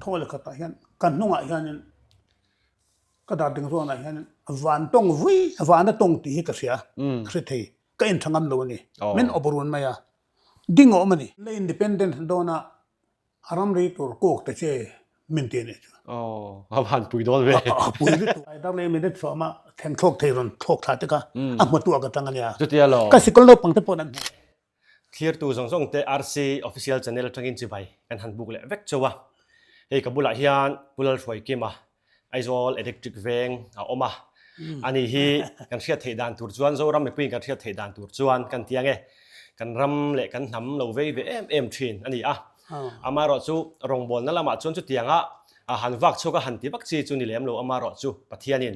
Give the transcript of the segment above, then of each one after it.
Thaw leh khatah hian ka hnungah hianin ka dar ding zawnah hianin van tawng vui vana tawng tih hi ka hria ka hre thei ka intha ngam lo a ni. Min awp run mai a, ding a awm a ni. La independence dawna a ramri tur kawk ta che min ti a nih chu. Aw, a van pui dawn ve. A pui lutuk. Dar leh minute sawma thleng thlawk thei rawn thlawk thla te kha a hmatu ah ka tang a nia. Chutia lo. Ka sikul naupang te pawh an hmu. Thlirtu zawng zawng te RC Official Channel atangin chibai kan han buk leh vek chauh a. Hei ka bulah hian Pu Lalhruaikima Aizawl Electric Veng a awm a. Ani hi kan hriat theih dan tur chuan Zoram mipuiin kan hriat theih dan tur chuan kan ti ang e. Kan ram leh kan hnam lo vei ve em em thin a ni a. Amaherawhchu rawngbawlna lamah chuan chutianga han vak chhuak a han ti vak chi chu ni lem lo. Amaherawhchu Pathianin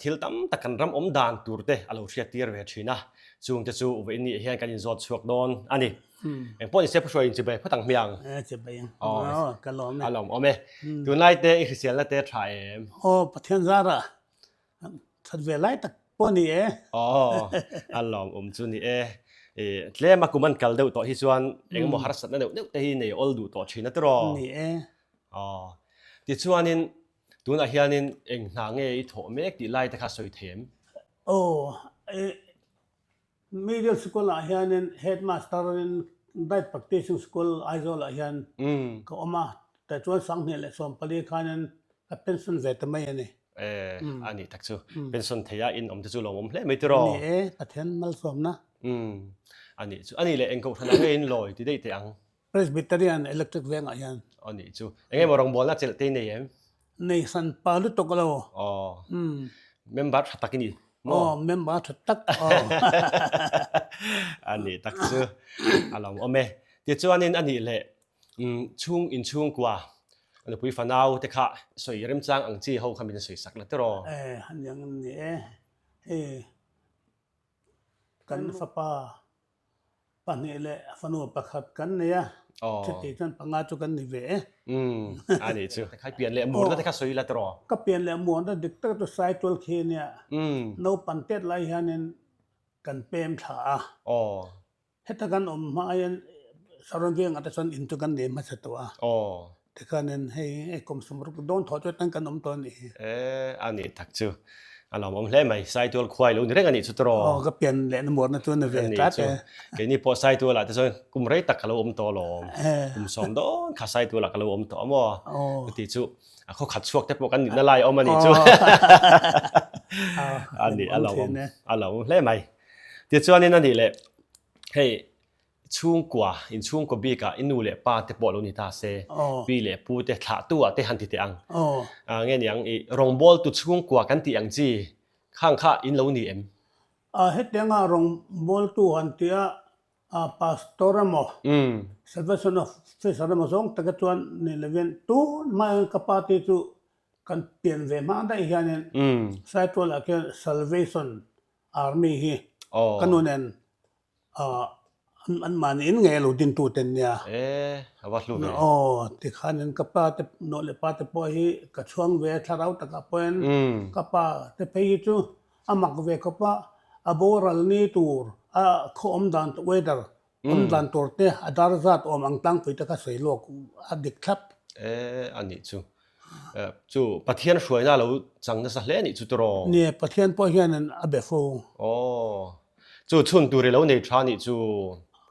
thil tam tak kan ram awm dan tur te a lo hriattir ve thin a. Chungte chu vawiin nih hian kan inzawt chhuak dawn a ni. Eng pawh nise Pu Hruaiin chibai phawt ang hmiang. E chibai ang. Aw ka lawm e. A lawm awm e. Tunlai te i hriselna te tha em? Aw Pathian zara that ve lai tak pawh ni e. Aw a lawm awm chu ni e. I tlem a kum an kal deuh tawh hi chuan engemaw harsatna deuh deuh te hi nei awl duh tawh thin a tiraw? Ni e. Aw tichuanin tunah hianin eng hna nge i thawh mek tih lai te kha sawi thei em? Aw i Middle School ah hianin Headmaster in Diet Practicing School Aizawl ah hian ka awm a, tah chuan 2014 khanin ka pension ve ta mai a ni. E, a nih tak chu. Pension thei a in awm te chu lawmawm hle mai tiraw? Ni e, Pathian malsawmna. Umm, a nih chu. A nih leh eng kohhran ah nge in lawi ti daih teh ang? Presbyterian Electric Vengah hian. Aw nih chu. Eng emaw rawngbawlna chelh te i nei em? Nei hran pa lutuk lo. Aw. Member tha tak i ni maw? Aw, member tha tak aw. A nih tak chu a lo awm e. Tichuanin a nih leh chhung inchhungkua nupui fanau te kha sawi remchang ang chi ho kha min sawi sak la tiraw? E, aniang ni e. Hei kan fapa Pahnih leh fanu pakhat kan nei a, chutih chuan panga chu kan ni ve e. Umm, a nih chu. Khai pian leh muarna te kha sawi la tiraw? Ka pian leh muarna dik tak chu Saitual khi a nia. Naupan tet lai hianin kan pem thla a. Heta kan awm hma aiin Saron vengah te chuan in chu kan nei hmasa tawh a. Tikhanin hei hei kum sawmruk dawn thawh chu tan kan awm tawh a nih hi. E, a nih tak chu. A lawmawm hle mai. Saitual khuai lo ni reng a nih chu tiraw? Aw, ka pian leh na muarna chu a ni ve tlat e. Keini pawh Saitualah te chuan kum rei tak ka lo awm tawh alawm. Kum sawm dawn kha Saitualah ka lo awm tawh a maw? Chuti chu a khaw khat chhuak te pawh kan nihna lai a awm a nih chu. A nih a lawmawm a lawmawm hle mai. Tichuanin a nih leh hei Chhungkua, inchhungkaw bikah i nu leh pa te pawh lo ni ta se, pi leh pu te thlahtu ah te han ti teh ang. Nge niang i rawngbawltu chhungkua kan tih ang chi khang kha in lo ni em? Hetianga rawngbawltu han tia Pastor emaw, Salvation Officer emaw zawng taka chuan ni lovin tun hmain ka pa te chu kan pian ve hma daih hianin Saitualah khian Salvation Army hi ka nu nen An mahni in ngei a lo dintu te nia. E, a va hlu ve. Aw, tikhanin ka pa te, nuh leh pa te pawh hi ka chhuang ve a, thlarau takah pawhin ka pa te phei hi chu a mak ve khawp a, a boral ni tur, a khaw awm dan tur, weather awm dan tur te, a dar zat awm ang tlangpui te kha sawi lawk a dik thlap. E, a nih chu. Chu Pathian hruaina a lo chang nasa hle a nih chu tiraw? Nia, Pathian pawh hianin a be fo. Aw, chu chhun tur i lo nei tha nih chu.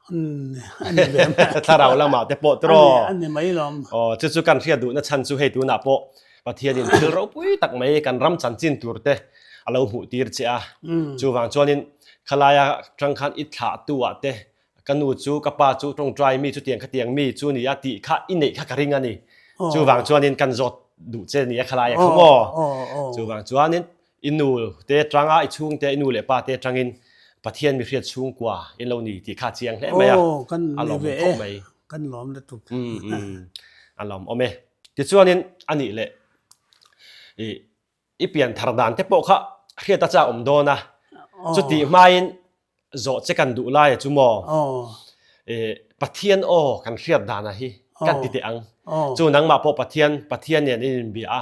A ni ve mai. Thlarau lamah te pawh tiraw? A ni mai lawm. Aw, chu chu kan hriat duhna chhan chu hei tunah pawh Pathianin thil ropui tak mai kan ram chanchin tur te a lo hmuh tir che a. Chuvang chuanin khalaia tang khan i thlahtu ah te Ka nu chu ka pa chu tawngtai mi chutiang khatiang mi chu ni a tih kha i neih kha ka ring a ni. Chuvang chuanin kan zawt duh che ni a khalai a kha maw? Chuvang chuanin i nu te tanga i chhungte i nu leh pa te tangin Pathian mi hriat chhungkua in lo ni tih kha chiang hle mai a. A lawmawm khawp mai. Kan lawm lutuk. A lawmawm e. Tichuanin a nih leh i I pian thar dan te pawh kha hriat a chak awm dawn a, chutih hmain zawh che kan duh lai a chu maw? Pathian aw kan hriat dan a hi kan ti teh ang. Chu nangmah pawh Pathian, Pathian nen in inbia a,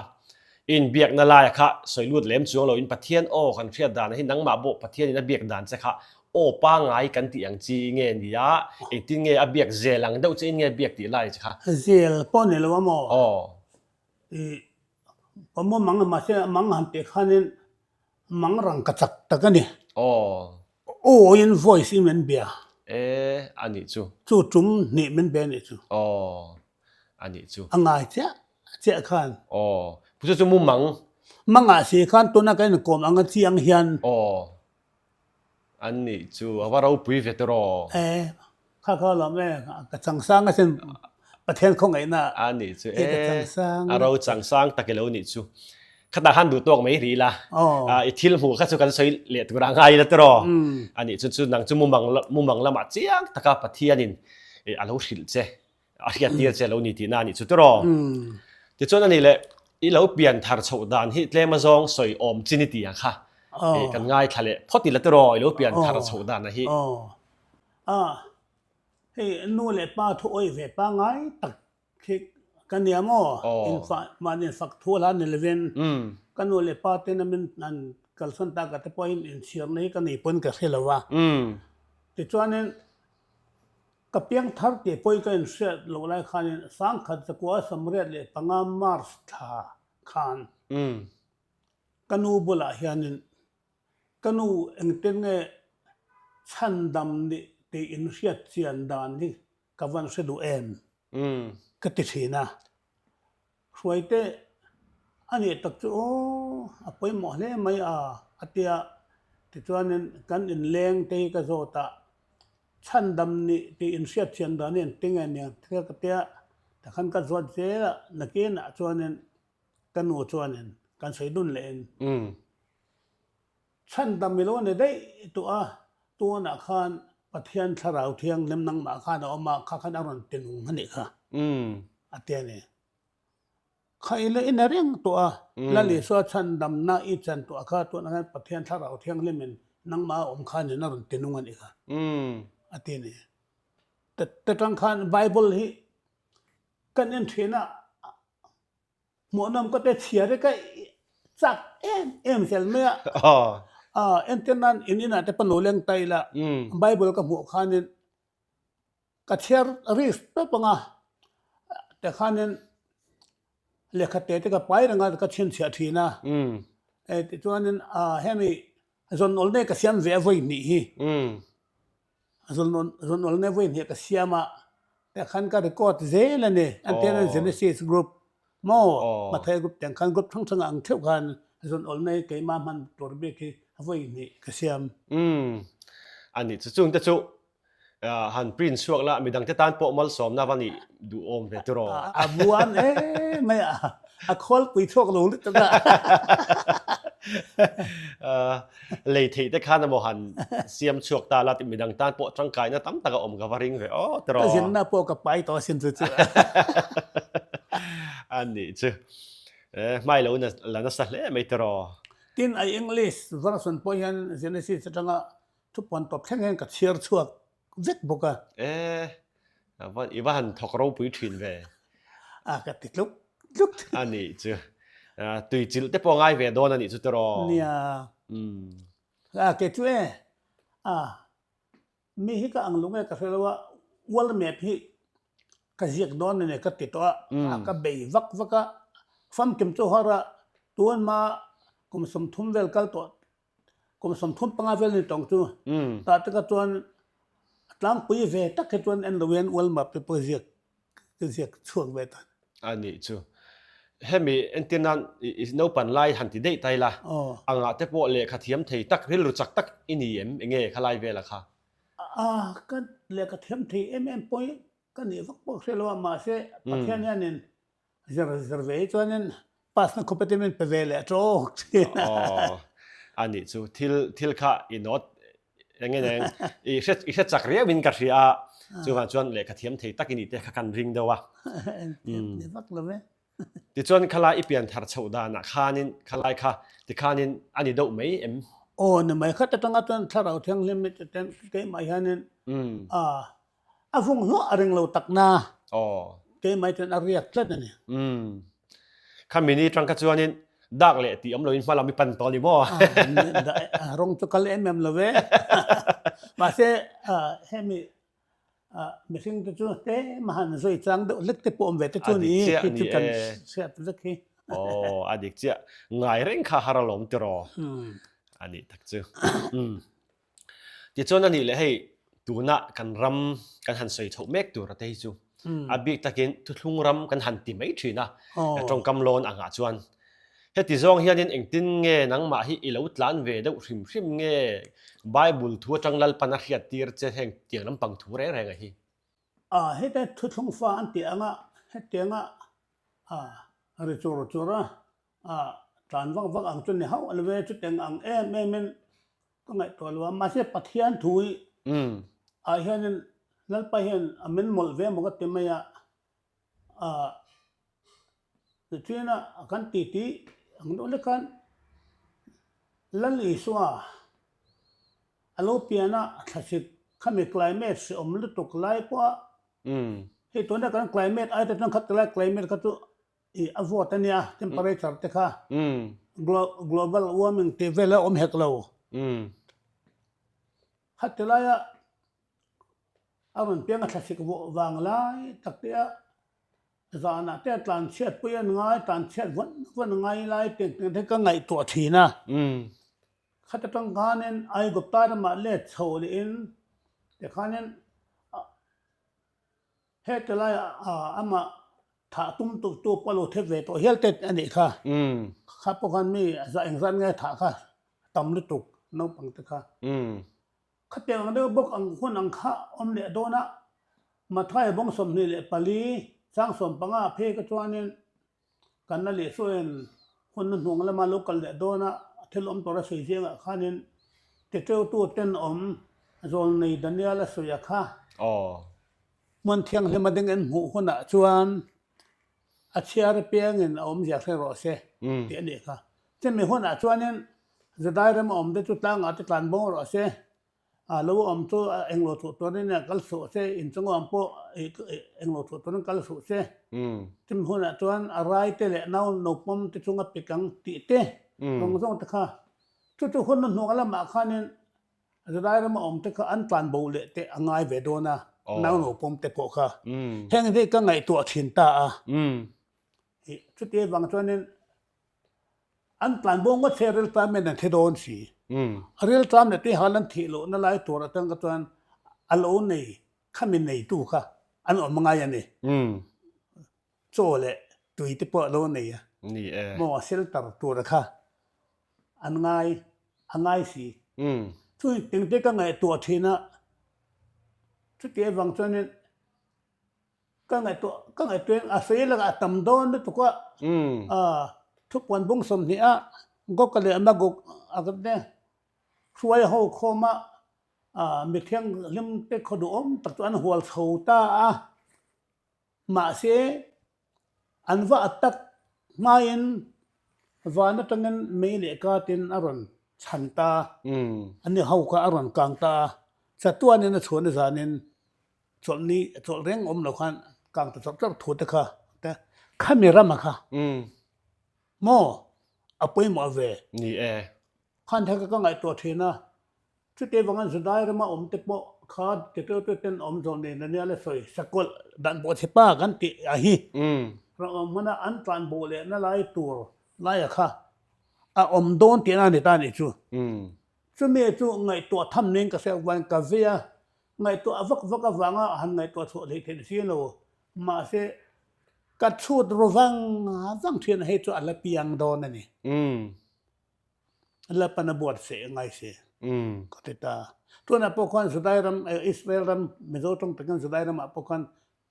i inbiakna laia kha sawi lut lem chuang loin Pathian aw kan hriat dan a hi nangmah pawh Pathian in a biak dan che kha aw pangngai kan tih ang chi nge nia, engtin nge a biak zel ang deuh che in nge biak tih lai che kha? Zel pawh ni lo a maw? Aw. I ka mumang a mahse a mang han tih khanin mang rang ka chak tak a ni. Aw. Aw in voice in min bia. E a nih chu. Chu tum hnih min bia nih chu. Aw a nih chu. A ngai chiah chiah khan. Aw pu chu chu mumang. Mangah si khan tuna kan inkawm ang a chiang hian. Aw An nih chu a va ropui ve tawh. E, kha kha lawm e, ka changsang asin Pathian khawngaihna. A nih chu e, a ro changsang tak ilo nih chu. Khatah khan duh tawk mai rih ila. I thil hmuh kha chu kan sawi leh tur a ngai ila tawh. A nih chu chu nang chu mumang mumang lamah chiang taka Pathianin a lo hrilh che. a hriat tir che lo ni tihna a nih chu tiraw. Tichuan a nih leh i lo pian thar chhoh dan hi tlem azawng sawi awm chin i tih ang kha kan ngaithla leh phawt ila tiraw i lo pian thar chhoh dan a hi. A hei nu leh pa thu awih ve pangngai tak khi ka nia maw mahni fak thu hla ni lovin ka nu leh pa ten a min an kalsan tak ah te pawhin inchhirna hi ka nei pawn ka hre lo a. Tichuanin Ka piang thar tih pawhin ka inhriat loh lai khanin sangkhat zakua 75 March thla khan ka nu bulah hianin ka nu engtin nge chhandam nih tih inhriat chian dan hi ka van hre duh em ka ti thin a. Hruaite a nih tak chu aw a pawimawh hle mai a a tia tichuanin kan inleng te hi ka zawt a, chhandam nih tih inhriat thiam dan hi engtin nge nia thil ka tia takhan ka zawt zel a nakinah chuanin ka nu chuanin kan sawi dun lehin Chhandam i lo ni daih tawh a, tunah khan Pathian Thlarau Thianghlim nangmah khan a awm a, kha khan a rawn ti nung a nih kha, a ti a ni. Kha i la ina reng tawh a, Lal Isua chhandamna i chan tawh a kha, tunah khan Pathian Thlarau Thianghlimin nangmah a awm khanin a rawn ti nung a nih kha, a ti a ni. Ta tang khan Bible hi kan en thin a, Hmuhnawm ka te chhiar hi ka chak em em zel mai a. Entir nan in inah te panu leng ta ila Bible ka hmuh khanin ka chhiar risk tawp ang a, tikhanin lehkha te te ka pai reng a ka chhinchhiah thin a. Tichuanin hemi zawn awlnei ka siam ve a vawi hnih hi. Zawn awlnei vawi hnih ka siam a, tah khan ka record zel a ni. Antenna Genesis group maw Mathai group tiang khan group hrang hrang ang theuh khan zawn awlnei keimah hman tur bik hi vawi hnih ka siam. Umm a nih chu chungte chu Han print chhuak la, midangte tan pawh malsawmna va nih duhawm ve tiraw? A buan em mai a, a khawlpui chhuak lo lutuk a. Lei theih te khan emaw han siam chhuak ta la tih midang tan pawh tangkaina tam tak a awm ka va ring ve aw tiraw? Ka zinna pawh ka pai tawh asin chu chu. A nih chu. Hmai lo la nasa hle mai tiraw? Tin, a English version pawh hian Genesis atanga Thupuan tawp thleng hian ka chhiar chhuak vek bawk a. E, i va han thawk ropui thin ve. A ka ti tluk tluk. A nih chu. Tui chilh te pawh ngai ve dawn a nih chu tiraw? Nia. A ke chu e. A mi hi ka ang lung e ka hre lo a, world map hi ka ziak dawn a ni ka ti tawh a, ka bei vak vak a, famkim chu har a, tunma kum 30 vel kal tawh Kum 35 vel ni tawng chu tah te kha chuan a tlangpui ve tak hi chuan en lo hian ual map te pawh ziak ka ziak chhuak ve ta. A nih chu. Hemi entir nan i naupan lai han ti daih ta ila, angah te pawh lehkha thiam thei tak, rilru chak tak i ni em? Enge khalai vela kha? A, ka lehkha thiam thei em em pawh hi ka nih vak pawh hre lo a, mahse Pathian hianin Zir zir ve hi chuanin pass na khup atin min pe ve leh tawk thin a. Aw, a nih chu. Thil thil kha i nawt eng nge neng i hre i hre chak riau in ka hria a, chuvang chuan lehkha thiam thei tak i nih te kha kan ring deuh a. Ni vak lo ve. Tichuan khalai i pian thar chhoh danah khanin khalai kha tikhanin a ni deuh mai em? Aw ni mai khat atanga chuan Thlarau Thianghlim i ti ten keimah hianin a A vung hluah a ring lo tak na. Aw. Keimah chuan a riak tlat a ni. Umm. Kha mini tang kha chuanin dak leh tih awm loin hma lam i pan tawh a ni maw? A rawng chu kal em em lo ve. Mahse hemi. Mihring te chu tlem a han zui chang deuh hlek te pawh awm ve te chu a ni hi chu kan hriat vek hi. Aw a dik chiah. Ngai reng kha har alawm tiraw a nih tak chu. Tichuan a nih leh hei tuna kan ram kan han sawi chhoh mek tur te hi chu a bik takin thuthlung ram kan han ti mai thin a tawngkam lawn angah chuan heti zawng hianin engtin nge nangmah hi i lo tlan ve deuh hrim hrim nge Bible thu atang Lalpan a hriat tir che heng tiang lampang thu reng reng a hi. A heta thuthlung fa an tih anga hetianga a ri chur chur a a tlan vak vak ang chu ni hauh lo e chutiang ang em em in ka ngaihtuah lo a mahse Pathian thu hi ah hianin Lalpa hian a min mawlh ve maw ka ti mai a ah tichuan a kan ti tih ang deuh lek khan Lal Isua a lo pian a thlasik khami climate hreawm lutuk lai pawh a hei tuna kan climate ai te chuan khatilai climate kha chu I a vawt a nia temperature te kha global warming tih vel a awm hek lo. Khati laia a rawn piang a thlasik vawh vang lai tak te a zanah te a tlan chhiat pui an ngai tlan chhiat vawn vawn a ngai lai te te ka ngaihtuah thin a. Khata tang khanin Aigupta ramah let chho lehin tikhanin Heti laiah amah thah tum tu tu pawh a lo thep ve tawh hial te a nih kha. Kha pawh khan mi engzat nge thah kha tam lutuk naupang te kha. Khatiang ang deuh bawk ang hun ang kha awm leh dawn a, Mathai bawng 24 chang 15 phei kha chuanin Kan la leh sawiin hun na hnuang lama lo kal leh dawn a, thil awm tur a sawi zingah khanin Teteutu tenawm Zawlnei Daniel a sawi a kha. Hmun thianghlim a ding en hmuh hunah chuan a chhiar apiangin a awmzia hre rawh se tih a nih kha. Chumi hunah chuanin Judai rama awmte chu tlangah te tlan bawng rawh se. A lo awm chu englo thuh turin kal suh se, inchung awm pawh englo thuh turin kal suh se. Chumi hunah chuan a rai te leh nau naupawm te chunga pik ang tih te zawng zawng te kha. Chu chu hun hnuang lamah khanin Zalai rama awm te kha an tlan bo leh te a ngai ve dawn a, nau naupawm te pawh kha. Heng hi ka ngaihtuah thin ta a. Chuti avang chuanin An tlan bo ngawt se riltam in an thi dawn si. A riltam leh tihal an thih lohna lai tur atang kha chuan a lo nei khami neitu kha an awm ngai a ni. Chaw leh tui te pawh a lo nei a. Maw a shelter tura kha an ngai a ngai si. Chu engte ka ngaihtuah thin a, chuti avang chuanin Ka ngaihtuah ka ngaihtuah in a sawi lakah a tam dawn lutuk a, thupuan bung 20 a Gog leh Magog a te hruai ho khawm a mi thianghlim te khaw duhawm tak chu an hual chho ta a, mahse an va a tak hmain van atangin mei leh katin a rawn chhan ta, an ni ho kha a rawn kang ta a, chatuanin a chhuahna zanin Chawlhni chawlh reng awm lo khan kang ta chawrh chawrh thu te kha te khami rama kha maw a pawimawh ve. Ni e. Khan thaka ka ngaihtuah thin a, chutih avanga Judai rama awm te pawh kha titeu te ten awm zawh nen ania la sawi sakawlh dan pawh chhe pa kan tih a hi ram awm hmana an tlan bo leh na lai tur laia kha a awm dawn tihna a ni ta nih chu. Chumi chu ngaihtuah tham nen ka hriat avangin ka vei a, Ngaihtuah vak vak avanga han ngaihtuah chhuah theih theih si lo. Mahse, ka chhut ru vang vang thin a, hei chu a la piang dawn a ni. Lapan a buat seh ngai si ka ti ta. Tunah pawh khuan Judai ram, Israel ram, Mizo tawng takin Judai ramah pawh khuan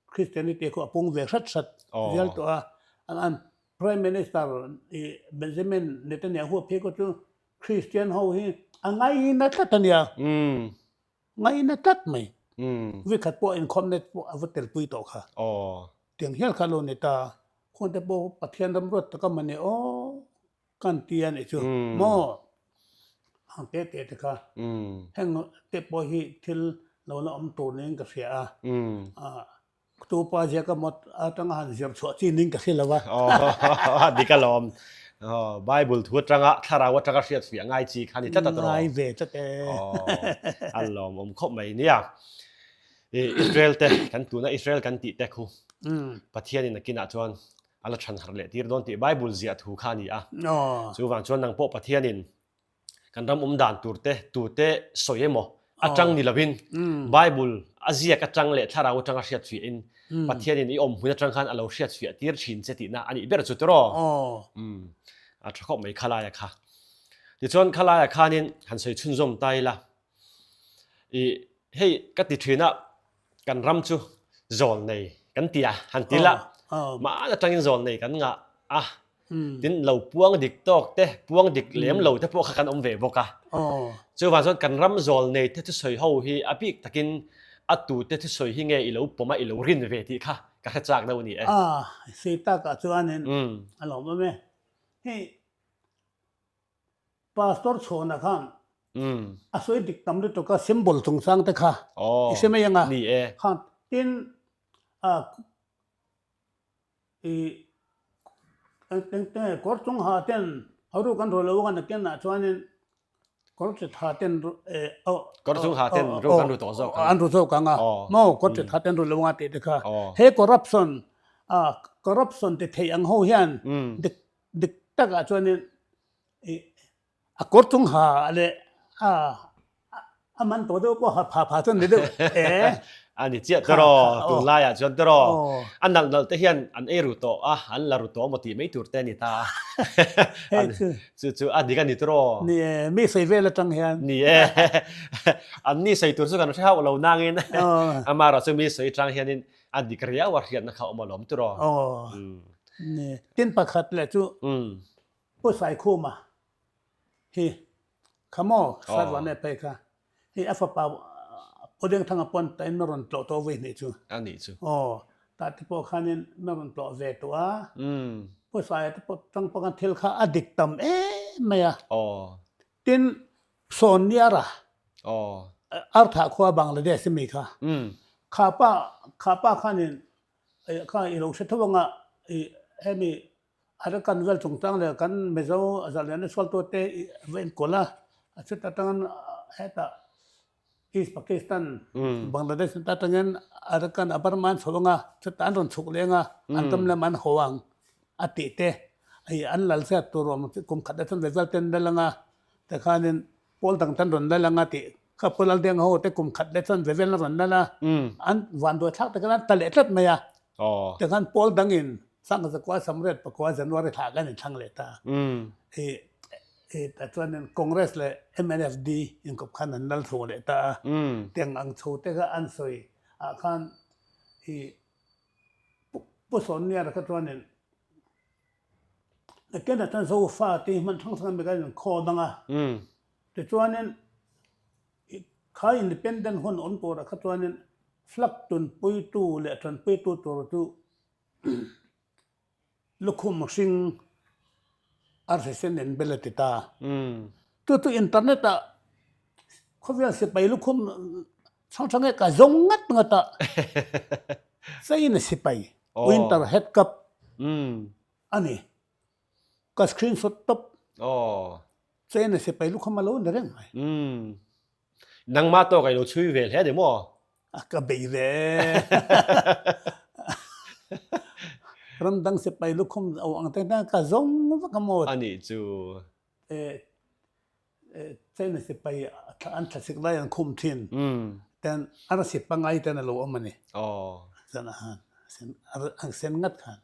Christianity khu a pung ve hrat hrat zel tawh a. An Prime Minister Benjamin Netanyahu phei khaw chu Christian ho hi a ngaina tlat a nia. Ngaina tlat mai. Vikhat pawh inkhawmna pawh a va telpui tawh kha. Tiang hial kha lo ni ta. Khuante pawh Pathian ram ruat taka mawni aw kan ti a nih chu maw? Ang te te te kha. Heng te pawh hi thil lo la awm tur niin ka hria a. Tupa ziak a mawt atanga han zir chhuah chi ning ka hre lo a. Aw, dik alawm. Aw, Bible thu atanga thlarau atanga hriat fiah ngai chi kha ni tlat a tawh. Ngai ve tlat e. Aw, a lawmawm khawp mai nia. Israel te kan tuna Israel kan tih te khu Pathianin a kinah chuan a la chhan harh leh tir dawn tih Bible ziah thu kha a ni a. Chuvang chuan nang pawh Pathianin kan ram awm dan tur te tute sawi emaw atang ni lovin Bible a ziak atang leh thlarau atanga hriat fiahin Pathianin i awm hmun atang khan a lo hriat fiah tir thin che tihna a nih ber chu tiraw? A tha khawp mai khalaia kha. Tichuan khalaia khanin han sawi chhunzawm ta ila. I hei ka ti thin a, kan ram chu zawl nei kan ti a, han ti la, mahni atangin zawl nei kan ngah a, tin lo puang dik tawk te, puang dik lem lo te pawh kha kan awm ve bawk a. Chuvang chuan kan ram zawl nei te thusawi ho hi a bik takin a tute thusawi hi nge i lo pawm a, i lo rin ve tih kha ka hre chak deuh a ni e. A, sei takah chuanin a lawm awm e. Hei Pastor Chhawna khan a sawi dik tam lutuk a, symbol chungchang te kha i hre mai ang a, khan tin i kawr chung ha ten ru kan ru lo ang a nakinah chuanin kawr chet ha ten kawr chung ha ten ru kan ru tawh zawk ang an ru zawk ang a maw kawr chet ha ten ru lo ang a tih te kha he corruption corruption ti thei ang ho hian dik Dik takah chuanin i a kawr chung ha leh a a man tawh deuh pawh ha pha pha chuan ni deuh e. A ni chiah tiraw, tunlaiah chuan tiraw a nalh nalh te hian an ei ru tawh a, an la ru tawh maw tih mai tur te a ni ta a. Chu chu a dik a ni tiraw. Ni e, mi sawi vel atang hian. Ni e, an ni sawi tur chu kan hre hauh lo nangin amaherawh chu mi sawi atang hianin a dik riau a hriatna kha a awm alawm tiraw. Ni, tin pakhat leh chu Pu Saikhuma hi kha maw Sarvane phei kha hi a fapa Pu Dengthanga pawn tain na rawn tlawh tawh vui hnih chu. A nih chu. Aw, tah te pawh khanin na rawn tlawh ve tawh a. Pu Saia te pawh tang pawh khan thil kha a dik tam em mai a. Aw. Tin Sawniara Aw. Arthah khua Bangladesh ami kha. Kha pa kha pa khanin Kha i lo hre tho anga i hemi Arakan vel chungchang leh kan Mizo zahliana sualtute i va enkawl a, a chhut atangin hetah East Pakistan, Bangladesh atangin Arakan a Burma an chho anga chutah an rawn chhuk leh anga an ram lam an haw ang a tih te i an lal zat tur awm kum khat atang vel ten lal anga tikhanin Pawl dang tan rawn lal anga tih kha Pu Laldeng ho te kum khat leh chuan ve vel a rawn lal a, an vanduai thlak takin an ta leh tlat mai a. Tikhan pawl dangin Sangzakua Samriat pakua January thla kan inthlang leh ta. I tah chuanin Congress leh MNFD inkawp khan an lal chho leh ta a. Tiang ang chho te kha an sawi ah khan i Pu Sawmniara kha chuanin Nakinah chuan Zofa tih hman hrang hrang mi kan inkhaw dang a. Tichuanin kha independent hun awm turah kha chuanin flag tunpuitu leh tanpuitu tur chu lukhum hring a hrisel in bel a ti ta. Chu chu internet ah khawvel sipai lukhum hrang hrang hi ka zawng ngat ngat a. China sipai Winter Head Cup a ni. Ka screenshot tawp. China sipai lukhum a lo ni reng mai. Nangmah tawk a i lo chhui ve hle a ni maw? A ka bei ve. Ramdang sipai lukhum a ang te ka zawng vak a maw? A nih chu. China sipai an thlasik lai an khum thin ten arsi pangai ten a lo awm a ni. Chuan a han an sen ngat khan.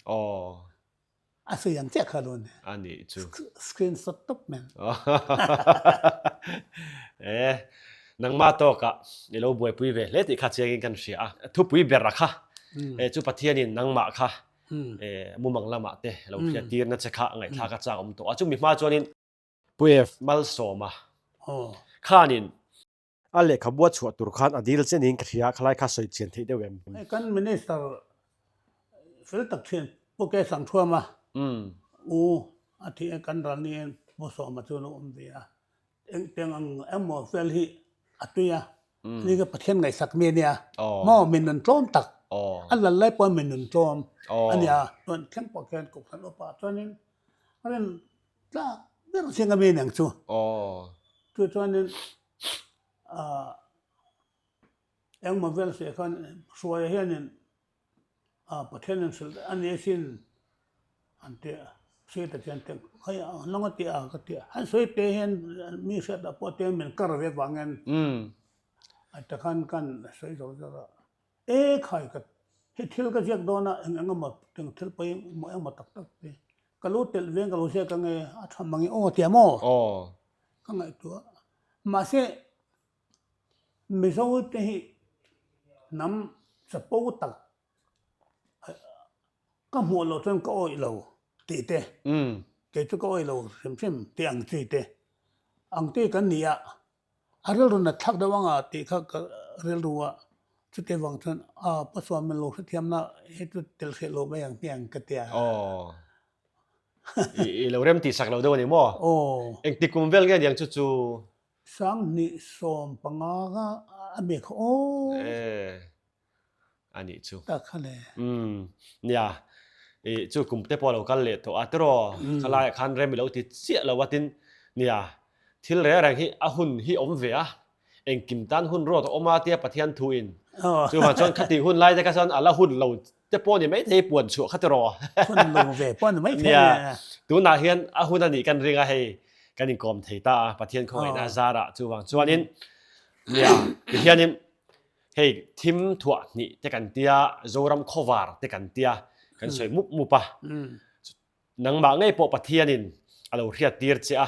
A sawi ang chiah kha lo ni. A nih chu. Screenshot tawp men. E nangmah tawkah i lo buaipui ve hle tih kha chiangin kan hria a. Thupui ber a kha chu Pathianin nangmah kha mumang lamah te lo hriat tirna che kha ngaihthlak a chak awm tawh a. Chumi hma chuanin Pu F. Malsawma khanin a lehkhabu a chhuah tur khan a dil che niin ka hria, khalai kha sawi chian theih deuh em? Hei kan Minister fel tak thin Pu Ke Sangthuama u a thih a kan ral niin Pu Sawma chu a lo awm ve a, engtiang ang emaw fel hi a tui a, ni ka Pathian ngaihsak mi a nia maw min nun tlawm tak a lal lai pawh min nun tlawm a nia chuan thleng pawh khian Kohhran upa chuanin a rin Tlak ber zing a mi nang chu. Aw. Chu chuanin ah. Engmaw vel se khan Hruaia hianin Pathianin hrilh a ni asin an ti a, sawi ta chian teh khai a hlawng a ti a ka ti a, han sawi te hian mi hriat ah pawh te min kar ve vangin a ti khan kan sawi zawr zawr a, e khai ka hei thil ka ziak dawn a eng eng emaw eng thil pawimawh engmaw tak tak te ka lo telh veng ka lo ziak ange a tha mang i aw ti a maw ka ngaihtuah mahse Mizo te hi hnam chapo tak ka hmuh loh chuan ka awih lo tih te, kei chu ka awih lo hrim hrim tih ang chi te ang te kan ni a, a rilru nat thlak deuh anga tih kha ka rilru a, chutih avang chuan a Pasua min lo hrethiamna hi chu tel hreh lo mai ang hmiang ka ti a. Aw, i lo rem tih sak lo deuh a ni maw? Aw. Engtik kum vel nge niang chu chu? 2015 kha a be kha aw. E a nih chu. Tak kha le. Umm nia i chu kum te pawh a lo kal leh tawh a tiraw khalaiah khan rem i lo ti chiah lo a tin nia thil reng reng hi a hun hi awm ve a engkim tan hun ruat a awm a tia Pathian thu in chuvang chuan khatih hun lai te kha chuan a la hun lo te pawh ni maithei puan chhuah kha tiraw. Hun lo ve pawh ni maithei. Nia, tunah hian a hun a nih kan ring a hei kan inkawm thei ta a Pathian khawngaihna a zar ah chuvang chuanin nia tihianin hei thim thuah hnih te kan tia Zoram khawvar te kan tia kan sawi mup mup a. Nangmah ngei pawh Pathianin a lo hriattir che a,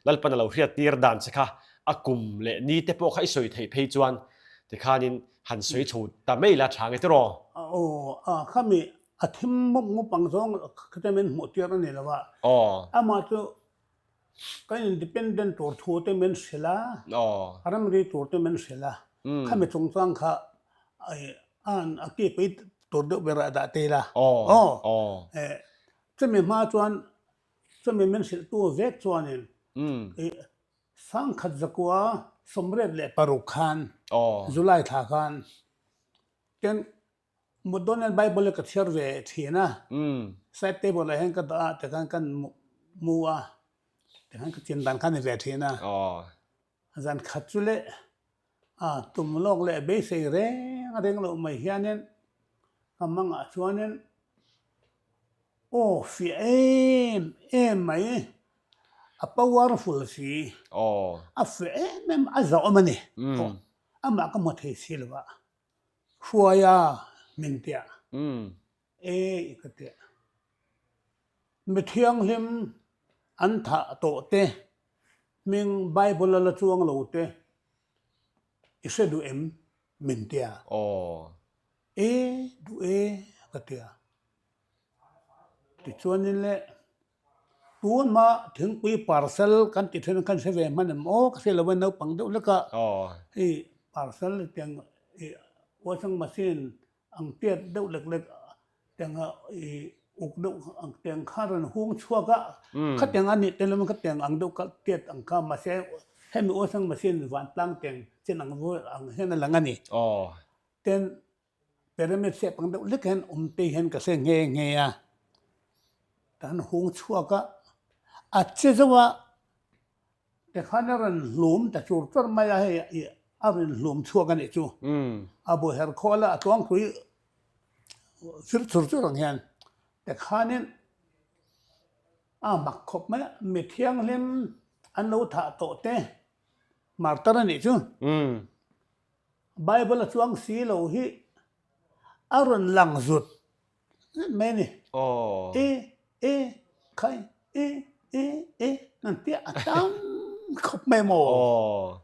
Lalpan a lo hriattir dan che kha a kum leh ni te pawh kha i sawi theih phei chuan tikhanin han sawi chho ta mai la tha nge tiraw? Aw, a khami a thim mup mup ang zawng kha min hmuh tir a ni lo a. Aw. Amah chu kan independent tur thu te min hrilh a, ramri tur te min hrilh a, khami chungchang kha a ki pui tur deuh ber ah dah te ila. Aw, chumi hma chuan chumi min hrilh tu vek chuanin sangkhat zakua 86 khan July thla khan ten Mut dawn hian Bible hi ka chhiar ve thin a, side table ah hian ka dah a tikhan kan mu a, tikhan ka chin dan kha a ni ve thin a. Zan khat chu leh tum lawk leh beisei reng reng loh mai hianin ka mangah chuanin aw fiah em em mai, a powerful si, a fiah em em a zahawm a ni, amah ka hmu thei si lo a. Hruaia min tiah e ka tiah. Mi thianghlim an thah tawh te hming Bible a la chuang lo te i hre duh em min tia. E duh e ka tia. Tichuanin le tunhma thingpui parcel kan ti then khan hre ve hman em aw ka hre lo a naupang deuh hlek a hei parcel tiang ih washing machine ang tiat deuh lek lek tiang a ih uk deuh ang tiang kha rawn hung chhuak a khatiang a nih tel khatiang ang deuh kha tiat ang kha mahse hemi washing machine vantlang tiang chen ang ang hian a lang a ni ten Pyramid shape ang deuh hlek hian awm te hian ka hre nghe nghe a, kan hung chhuak a, a che zo a, tikhan a rawn hlum ta chur chur mai a hei ih a rawn hlum chhuak a nih chu, a bu her khawl a, a tuangpui fir chur chur ang hian tikhanin a mak khawp mai a, mi thianghlim an lo thah tawh te martar a nih chu. Bible a chuang si lo hi a rawn lang zut zut mai a ni. E, e, khai, e, e, e an tia a tam khawp mai maw?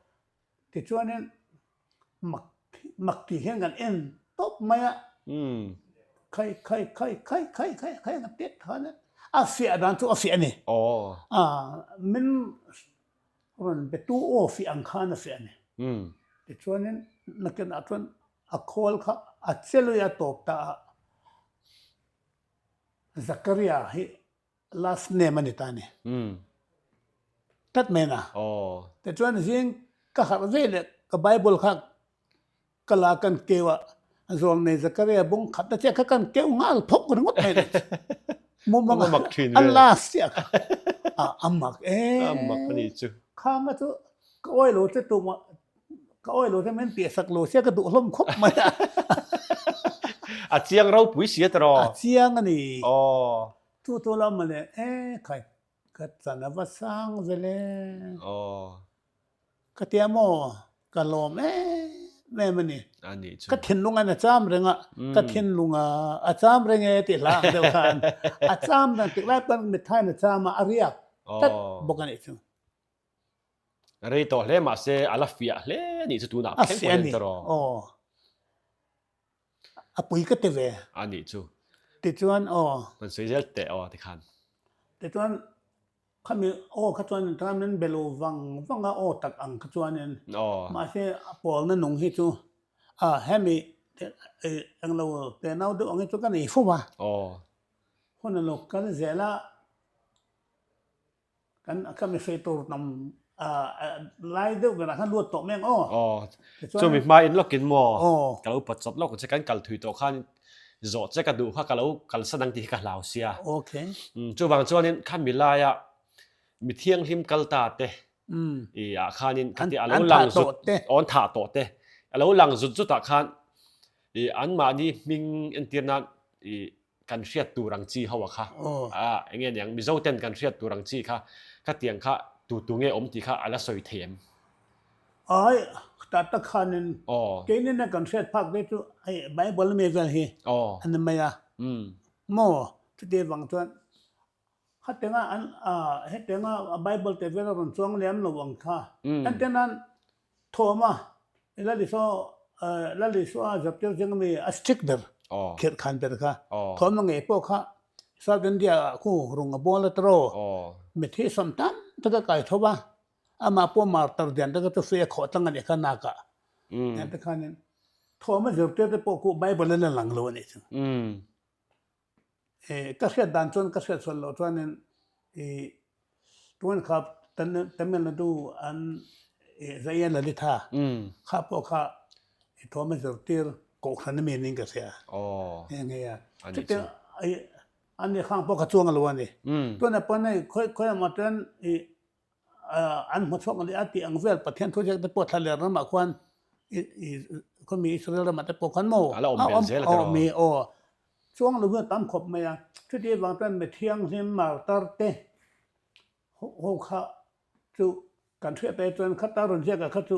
Tichuanin mak mak tih hian kan en tawp mai a. Khai, khai, khai, khai, khai, khai, khai an tiat khan a fiah dan chu a fiah a ni. Min Rawn betu aw fiah ang khan a fiah a ni. Tichuanin nakinah chuan a khawl kha a che lui a tawp ta a, Zakaria hi last name a ni ta a ni. Tlat mai na. Tichuan zing ka harh ve leh ka Bible kha Ka la kan keu a, zawlnei Zakaria bung khat na chiah kha kan keu nghal phawk ringawt mai le. Mumang a last chiah kha. A mak e. A mak a ni chu. Khanga chu ka awilo che tumah. Ka awi lo te min piah sak lo sia ka duh hlawm khawp mai a. A chiang ropui si a tiraw? A chiang a ni. Aw. Chu chu lam mawle e khai ka chan a va sang vel e. Aw. Ka tia maw ka lawm em em a ni. A nih chu. Ka thinlung an a cham reng a, ka thinlung a a cham reng e tih hla ang deuh khan a cham reng tik lai pawn mithain a cham a, a riak tlat bawk a nih chu. Rei tawh hle mahse a la fiah hle a nih chu tunah thleng pawh hian tawh. Aw. A pui ka ti ve. A nih chu. Tichuan aw. Kan sawi zel teh aw tikhan. Tichuan khami aw kha chuan tan min be lo vang vang a aw tak ang kha chuanin. Aw. Mahse a pawlna nung hi chu a hemi englo tenau deuh ang hi chu ka nei fo a. Aw. Hun a lo kal zel a. Kan ka mi hre tur tam lai deuh berah khan luat tawh mai ang aw. Aw, chumi hma in lawkin maw ka lo pawt chawp lawk che kan kal thui tawh khan zawh che ka duh kha ka lo kalsan ang tih hi ka hlau sia. Okay. Chuvang chuanin khami laia mi thianghlim kal ta te i ah khanin khati a lo lang zut aw an thah tawh te a lo lang zut zutah khan i anmahni hming entir nan i kan hriat tur ang chi ho a kha a enge niang Mizo ten kan hriat tur ang chi kha khatiang kha tu tu nge awm tih kha a la sawi thei em? Ai ta tak khanin keinin a kan hriat phak te chu hei Bible ami vel hi a ni mai a maw chuti vang chuan khatianga an hetianga Bible te vel a rawn chuang liam lo ang kha entir nan Thawm a, Lalisua Lalisua zirtir zing ami a strict ber, khirh khan ber kha. Thawm a ngei pawh kha South India ah khu rung a bawl a tiraw, mithi sawm tam tak a kai tho va, amah pawh martar dian taka chu fei a khawh tlang a nih kha nak ah. Tiang te khanin thawm a zirtir te pawh khu Bible a la lang lo a nih chu. Ka hriat dan chuan ka hriat sual loh chuanin ih tun kha Tamil Nadu an Zaiya Lalitha kha pawh kha i thawm a zirtir kohhran ami niin ka hria nghe nghe a. Chutiang ani khang pawh kha chuang lo a ni. Tunah pawn hei khawi khawi emaw chuan ih an hmu chhuak leh a tih ang vel Pathian thu ziak te pawh thla leh ramah khuan khawmi Israel ramah te pawh khan maw a la awm bel zel a awm i aw chuang lo hi a tam khawp mai a chuti avang chuan mi thianghlim martar te ho kha chu kan hriat te chuan khata rawn ziak ah kha chu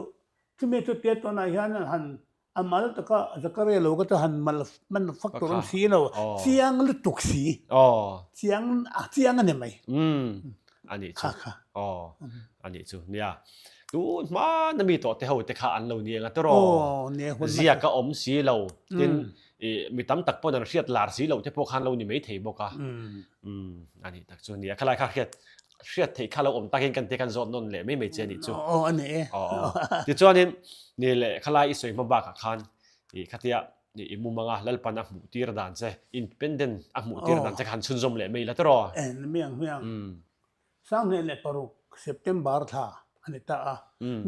chumi chu tia tunah hian han A mal taka Zakaria lo ka chu han mal man fak tur awm si lo, chiang lutuk si, chiang a chiang a ni mai. Umm a nih chu, aw a nih chu nia. Tun hmana mi tawh te ho te kha an lo ni eng a tawh raw? Ziak a awm si lo, tin mi tam tak pawn an hriat lar si lo te pawh khan lo ni mai thei bawk a. Umm a nih tak chu nia, khalai kha hriat hriat theih kha lo awm takin kan te kan zawt nawn leh mai mai che a nih chu. Aw a ni e. Aw aw. Tichuanin ni leh khalai i sawi hma bakah khan i khatia i mumanga Lalpan a hmuh tir dan che, independent a hmuh tir dan che kha han chhunzawm leh mai la tawh. En miang miang. 2006 September thla a ni ta a.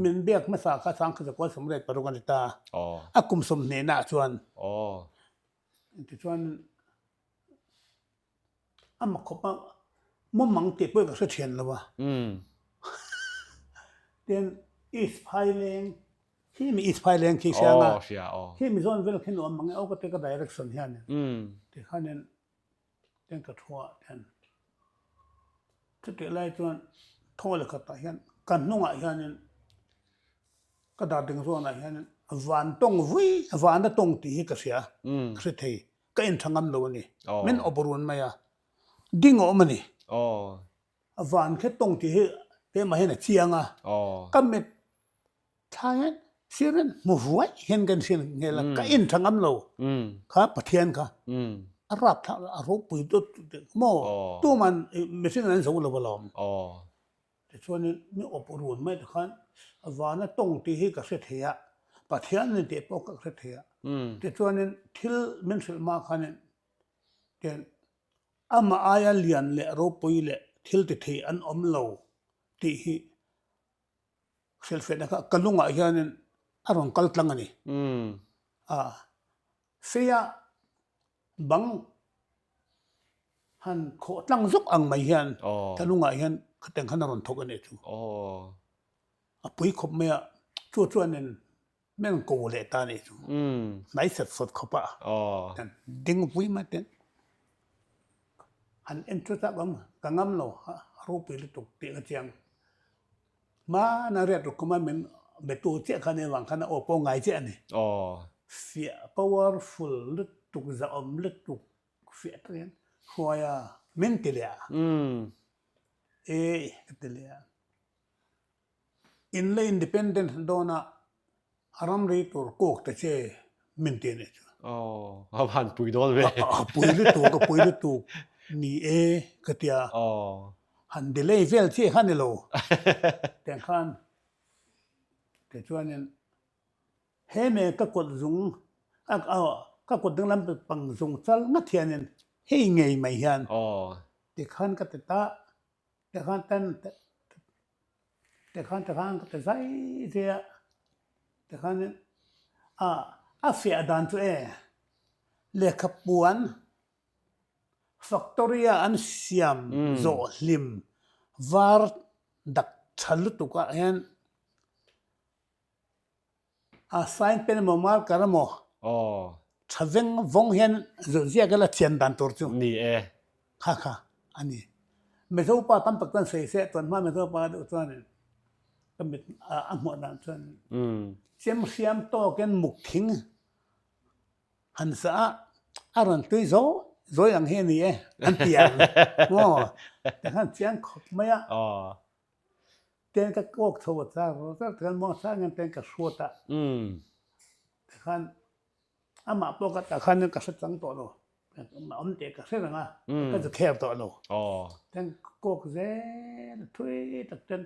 Min biak hmasa kha 1986 a ni ta a. A kum sawmhnihnaah chuan. Aw. Tichuan A mak khawp a, mumang tih pawh ka hre thian lo a. Tin, East Phaileng, khi mi East Phaileng khi hria anga, khi mi zawn vel khi nuam mang e, aw ka ti ka direction hianin, tikhanin tin ka thu ah hian chutih lai chuan thaw leh khatah hian ka hnungah hianin ka dar ding zawnah hianin van tawng vui, van a tawng tih hi ka hria, ka hre thei. Ka en tha ngam lo a ni. Min awp run mai a. Ding a awm a ni. A van khe tawng tih hi keimah hian a chiang a. Ka mit thla hian sir hian hmu vuai hian ka inhriat nghel a. Ka en tha ngam lo. Kha Pathian kha a rap thlak a ropui dawt maw tuman mihring an zo lo alawm. Tichuanin mi awp run mai te khan vana tawng tih hi ka hre thei a, Pathian ni tih pawh ka hre thei a. Tichuanin thil min hrilh hma khanin tian amah aia lian leh ropui leh thil ti thei an awm lo tih hi hrilhfiahna kha ka lungah hianin a rawn kal tlang a ni. A feia Bang han khawh tlang zawk ang mai hian thalungah hian khatiang khan a rawn thawk a nih chu. A pui khawp mai a, chu chuanin. Men ko leh ta nih chu. Hnai set sawt khawp a. Kan ding vui mai ten. Han en chu chak awm ka ngam lo ropui lutuk tih ka chiang. Hmana riat ruk kuma min betu chiah kha ni vang khan a aw pawh ngai chiah a ni. Fiah powerful lutuk zahawm lutuk fiah tak hian hruai a min ti leh a. E ka ti leh a. In la independence dawn a a ramri tur kawk ta che min ti a nih chu. Aw, a van pui dawn ve. A pui lutuk, a pui lutuk ni e ka ti a. Aw. Han delay vel chiah kha ni lo. Tiang khan tichuanin he me ka kut zung ka kut dinglam pang zung chal ngat hianin hei ngei mai hian tikhan ka ti ta. Tikhan ten tikhan tikhan ka ti zai zai a, tikhanin a a fiah dan chu e lehkha puan factory a an siam zawh hlim var dak tha lutuk ah hian A sign pen emaw marker emaw tha veng vawng hian zawh ziak ila thian dan tur chu ni e. Kha kha a ni. Mizo pa tam tak chuan sawi se chuan hma Mizo pa deuh chuanin ka mit a hmuah dan chuan chem hriam tawkin muk thing han sa a a rawn tui zawi zawi ang hi a ni e an ti ang maw tikhan chiang khawp mai a. Ten ka kawk chho a char char tikhan muang sang hian ten ka hruat a. Tikhan amah pawh ka tah khan ka hre chang tawh lo. A awm tih ka hre reng a, ka zu kher tawh lo. Ten kawk zel a thui tak ten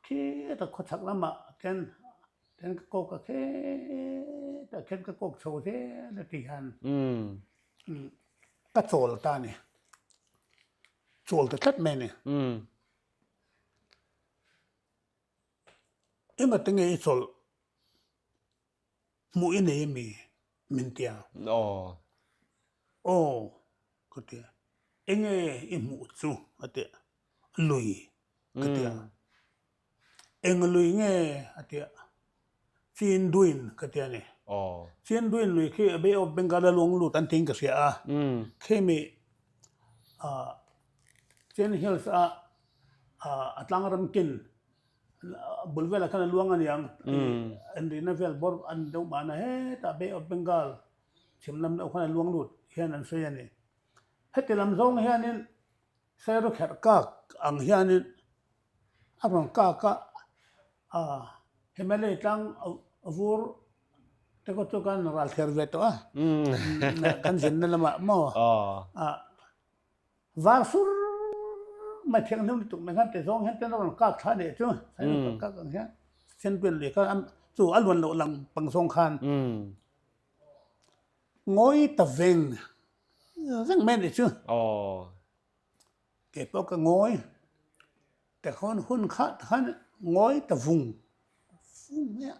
khita khawchhak lamah ten ten ka kawk a khetah khian ka kawk chho zel a ti hian ka chawl ta a ni. Chawl ta tlat mai a ni. Engati nge i chawlh hmuh i nei ami min ti a? Aw. Aw ka ti a. Enge i hmuh chu a ti a. Lui ka ti a. Eng lui nge a ti a. Chinduin ka ti a ni. Aw. Chinduin lui khi Bay of Bengal a luang lut an tiin ka hria a. Khimi Chin Hills a a tlang ram kin bul velah khan a luang a niang. An rihna vel bawr an deuh mahna hetah Bay of Bengal chhim lam deuh khan a luang lut hian an sawi a ni. Heti lam zawng hianin Sairawkherh kak ang hianin A rawn kak a, ah Himalaya tlang vur te kawt chu kan ral thler ve tawh a, kan zinna lamah maw ah var sur mai thianghlim lutuk mai khan ti zawng hian ten a rawn kak thla nih chu, kak ang hian senpian lui kha chu a luan loh lang pang zawng khan ngawi ta veng veng mai nih chu. Kei pawh ka ngawi tikhawn hun kha tikhan ngawi ta vung vung mai a,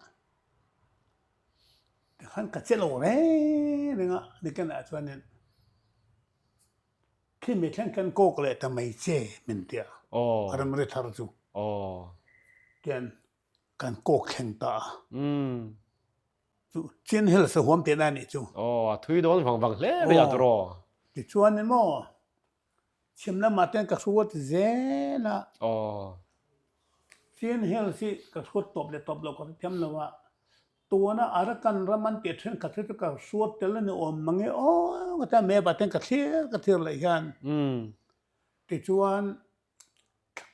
tikhan ka che lo reng reng a nikinah chuanin khi mi thleng khan kawk leh ta mai che min ti a, ramri thar chu tian kan kawk thleng ta a. Chu Chin Hills a huam tihna a nih chu. Aw, a thui dawn vang vang hle mai a tiraw. Tichuan emaw chhim lamah ten ka hruat zel a. Aw. Chin Hills hi ka hruat tawp leh tawp lo ka hrethiam lo a. Tuna Arakan ram an tih thenkhat hi chu ka hruat tel a ni awm mang e aw ka tia map ah ten ka thlir ka thlir leh hian. Tichuan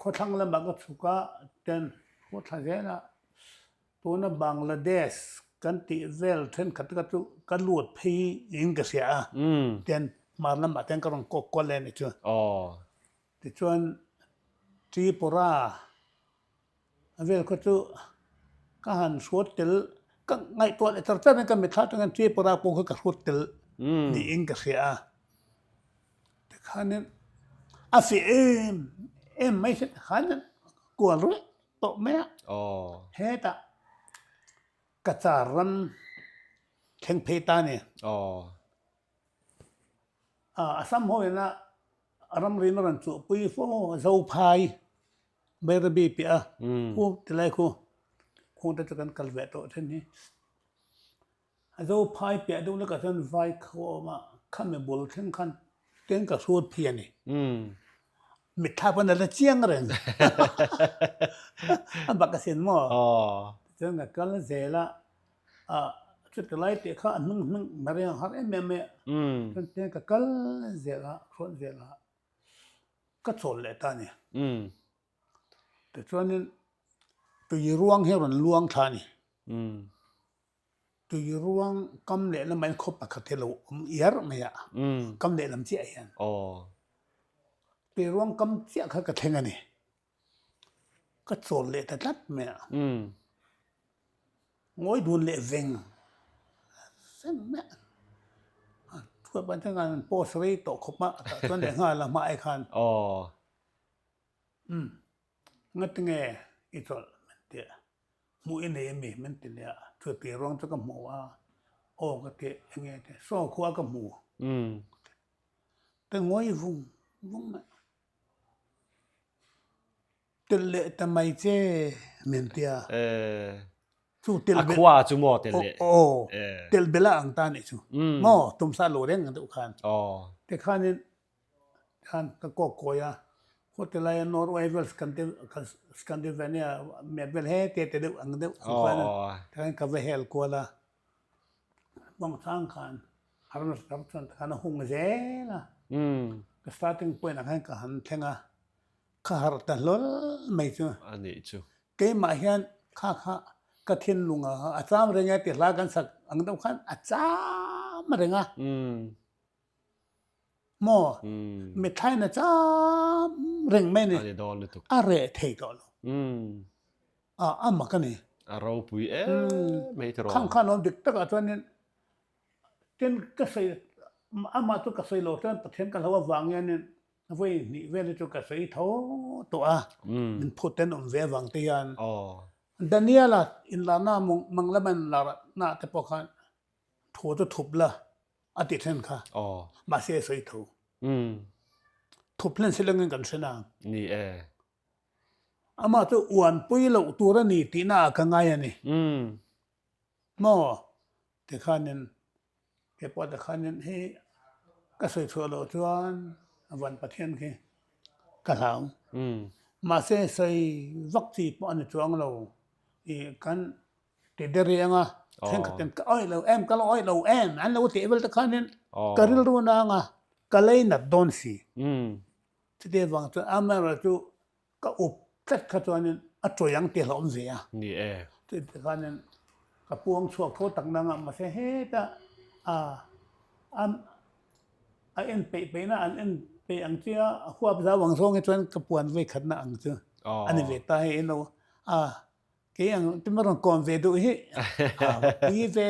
Khawthlang lamah ka chhuk a, ten khaw thla zel a, tuna Bangladesh kan tih vel thenkhat kha chu ka lut phei in ka hria a, ten hmar lamah ten ka rawn kawk kual leh a nih chu. Tichuan Tripura vel kha chu ka han hruat tel, ka ngaihtuah leh char char in ka mitthla atangin Tripura pawh kha ka hruat tel niin ka hria a. Tikhanin a feh em em mai se tikhanin kual ruih tawh mai a. Hetah ka car ram thleng phei ta a ni. Assam ho ina ramri na rawn chuhpui fo Zophai Bairabi piah a khu tilai khu khungte chu kan kal ve tawh thin hi. A zo phai piah deuh lakah chuan vai kho a awm a, khami bul thleng khan teng ka hrut phei a ni. Mitthla pawn a la chiang reng. A bak asin maw? Tichuan ka kal zel a, chuti lai tih kha a hnung hnung na reng har em em mai a. Chuan teng ka kal zel a, hruat zel a, ka chawl leh ta a ni. Tichuanin tui ruang hi a rawn luang thla a ni. Tui ruang kam leh lamah hian khaw pakhat hi a lo awm iar mai a, kam leh lam chiah hian. Tui ruang kam chiah kha ka thleng a ni. Ka chawl leh ta tlat mai a. Ngawi dun leh veng veng mai a. Thuai pan chuan an post rei tawh khawp a, tah chuan leh nghal a hma-ah khan. Umm, ngatinge i chawlh min ti a, hmuh i nei ami min ti leh a, chu tui ruang chu ka hmu a, aw ka ti enge ti, saw khua ka hmu ka ti, ka ngawi vung vung mai, telh leh ta mai che min ti a, chu telh A khua chu maw telh leh? Aw, telh bela ang ta nih chu, maw tumsa lo reng ang deuh khan, tikhanin Khan ka kawk kawi a, hotel laia Norway vel Scandinavia map vel he te te deuh ang deuh ang khan tikhan ka va hel kual a, Bawngchang khan Arunachal chuan tikhan a hung zel a, ka starting point ah khan ka han thleng a, ka harh ta hlawl mai chu. A nih chu. Keimah hian kha kha ka thinlung a a cham reng e ti hla kan sak ang deuh khan a cham reng a. Maw? Mithlain a cham reng mai a ni. A ni dawn lutuk. A reh thei tawh lo. A a mak a ni. A ropui em mai tiraw. Khang khan awm dik takah chuanin tin ka sawi amah chu ka sawi lo chuan Pathian ka hlo avang hianin vawi hnih vel hi chu ka sawi tho tawh a. Min phut ten awm ve avang te hian. Daniela inlarna mang lama inlarna te pawh khan Thu chu thup la a ti then kha. Mahse a sawi tho. Thup hlen si lengin kan hre nang. Ni e. Amah chu uanpui loh tur a ni tihna ah ka ngai a ni. Maw? Tikhanin kei pawh tikhanin hei ka sawi chhuah loh chuan Van Pathian khi ka hlau. Mahse sawi vak chi pawh a ni chuang lo. Ih kan Ti de riang a, thenkhatin ka awih lo em, ka la awih lo em an lo tih vel te khanin ka rilru nang a, ka lei nat dawn si. Chuti avang chuan amaherawhchu chu ka up tlat kha chuanin a chawi ang tih hlauhawm ve a. Ni e. Chuti khanin ka puang chhuak tho tak nang a, mahse heta a a en peih peihna an en peih ang chi a, a huap zau ang zawng hi chuan ka puan vawi khatna ang chu a ni ve ta hei ilo a. Kei ang te rawn kawm ve duh hi a va pui ve.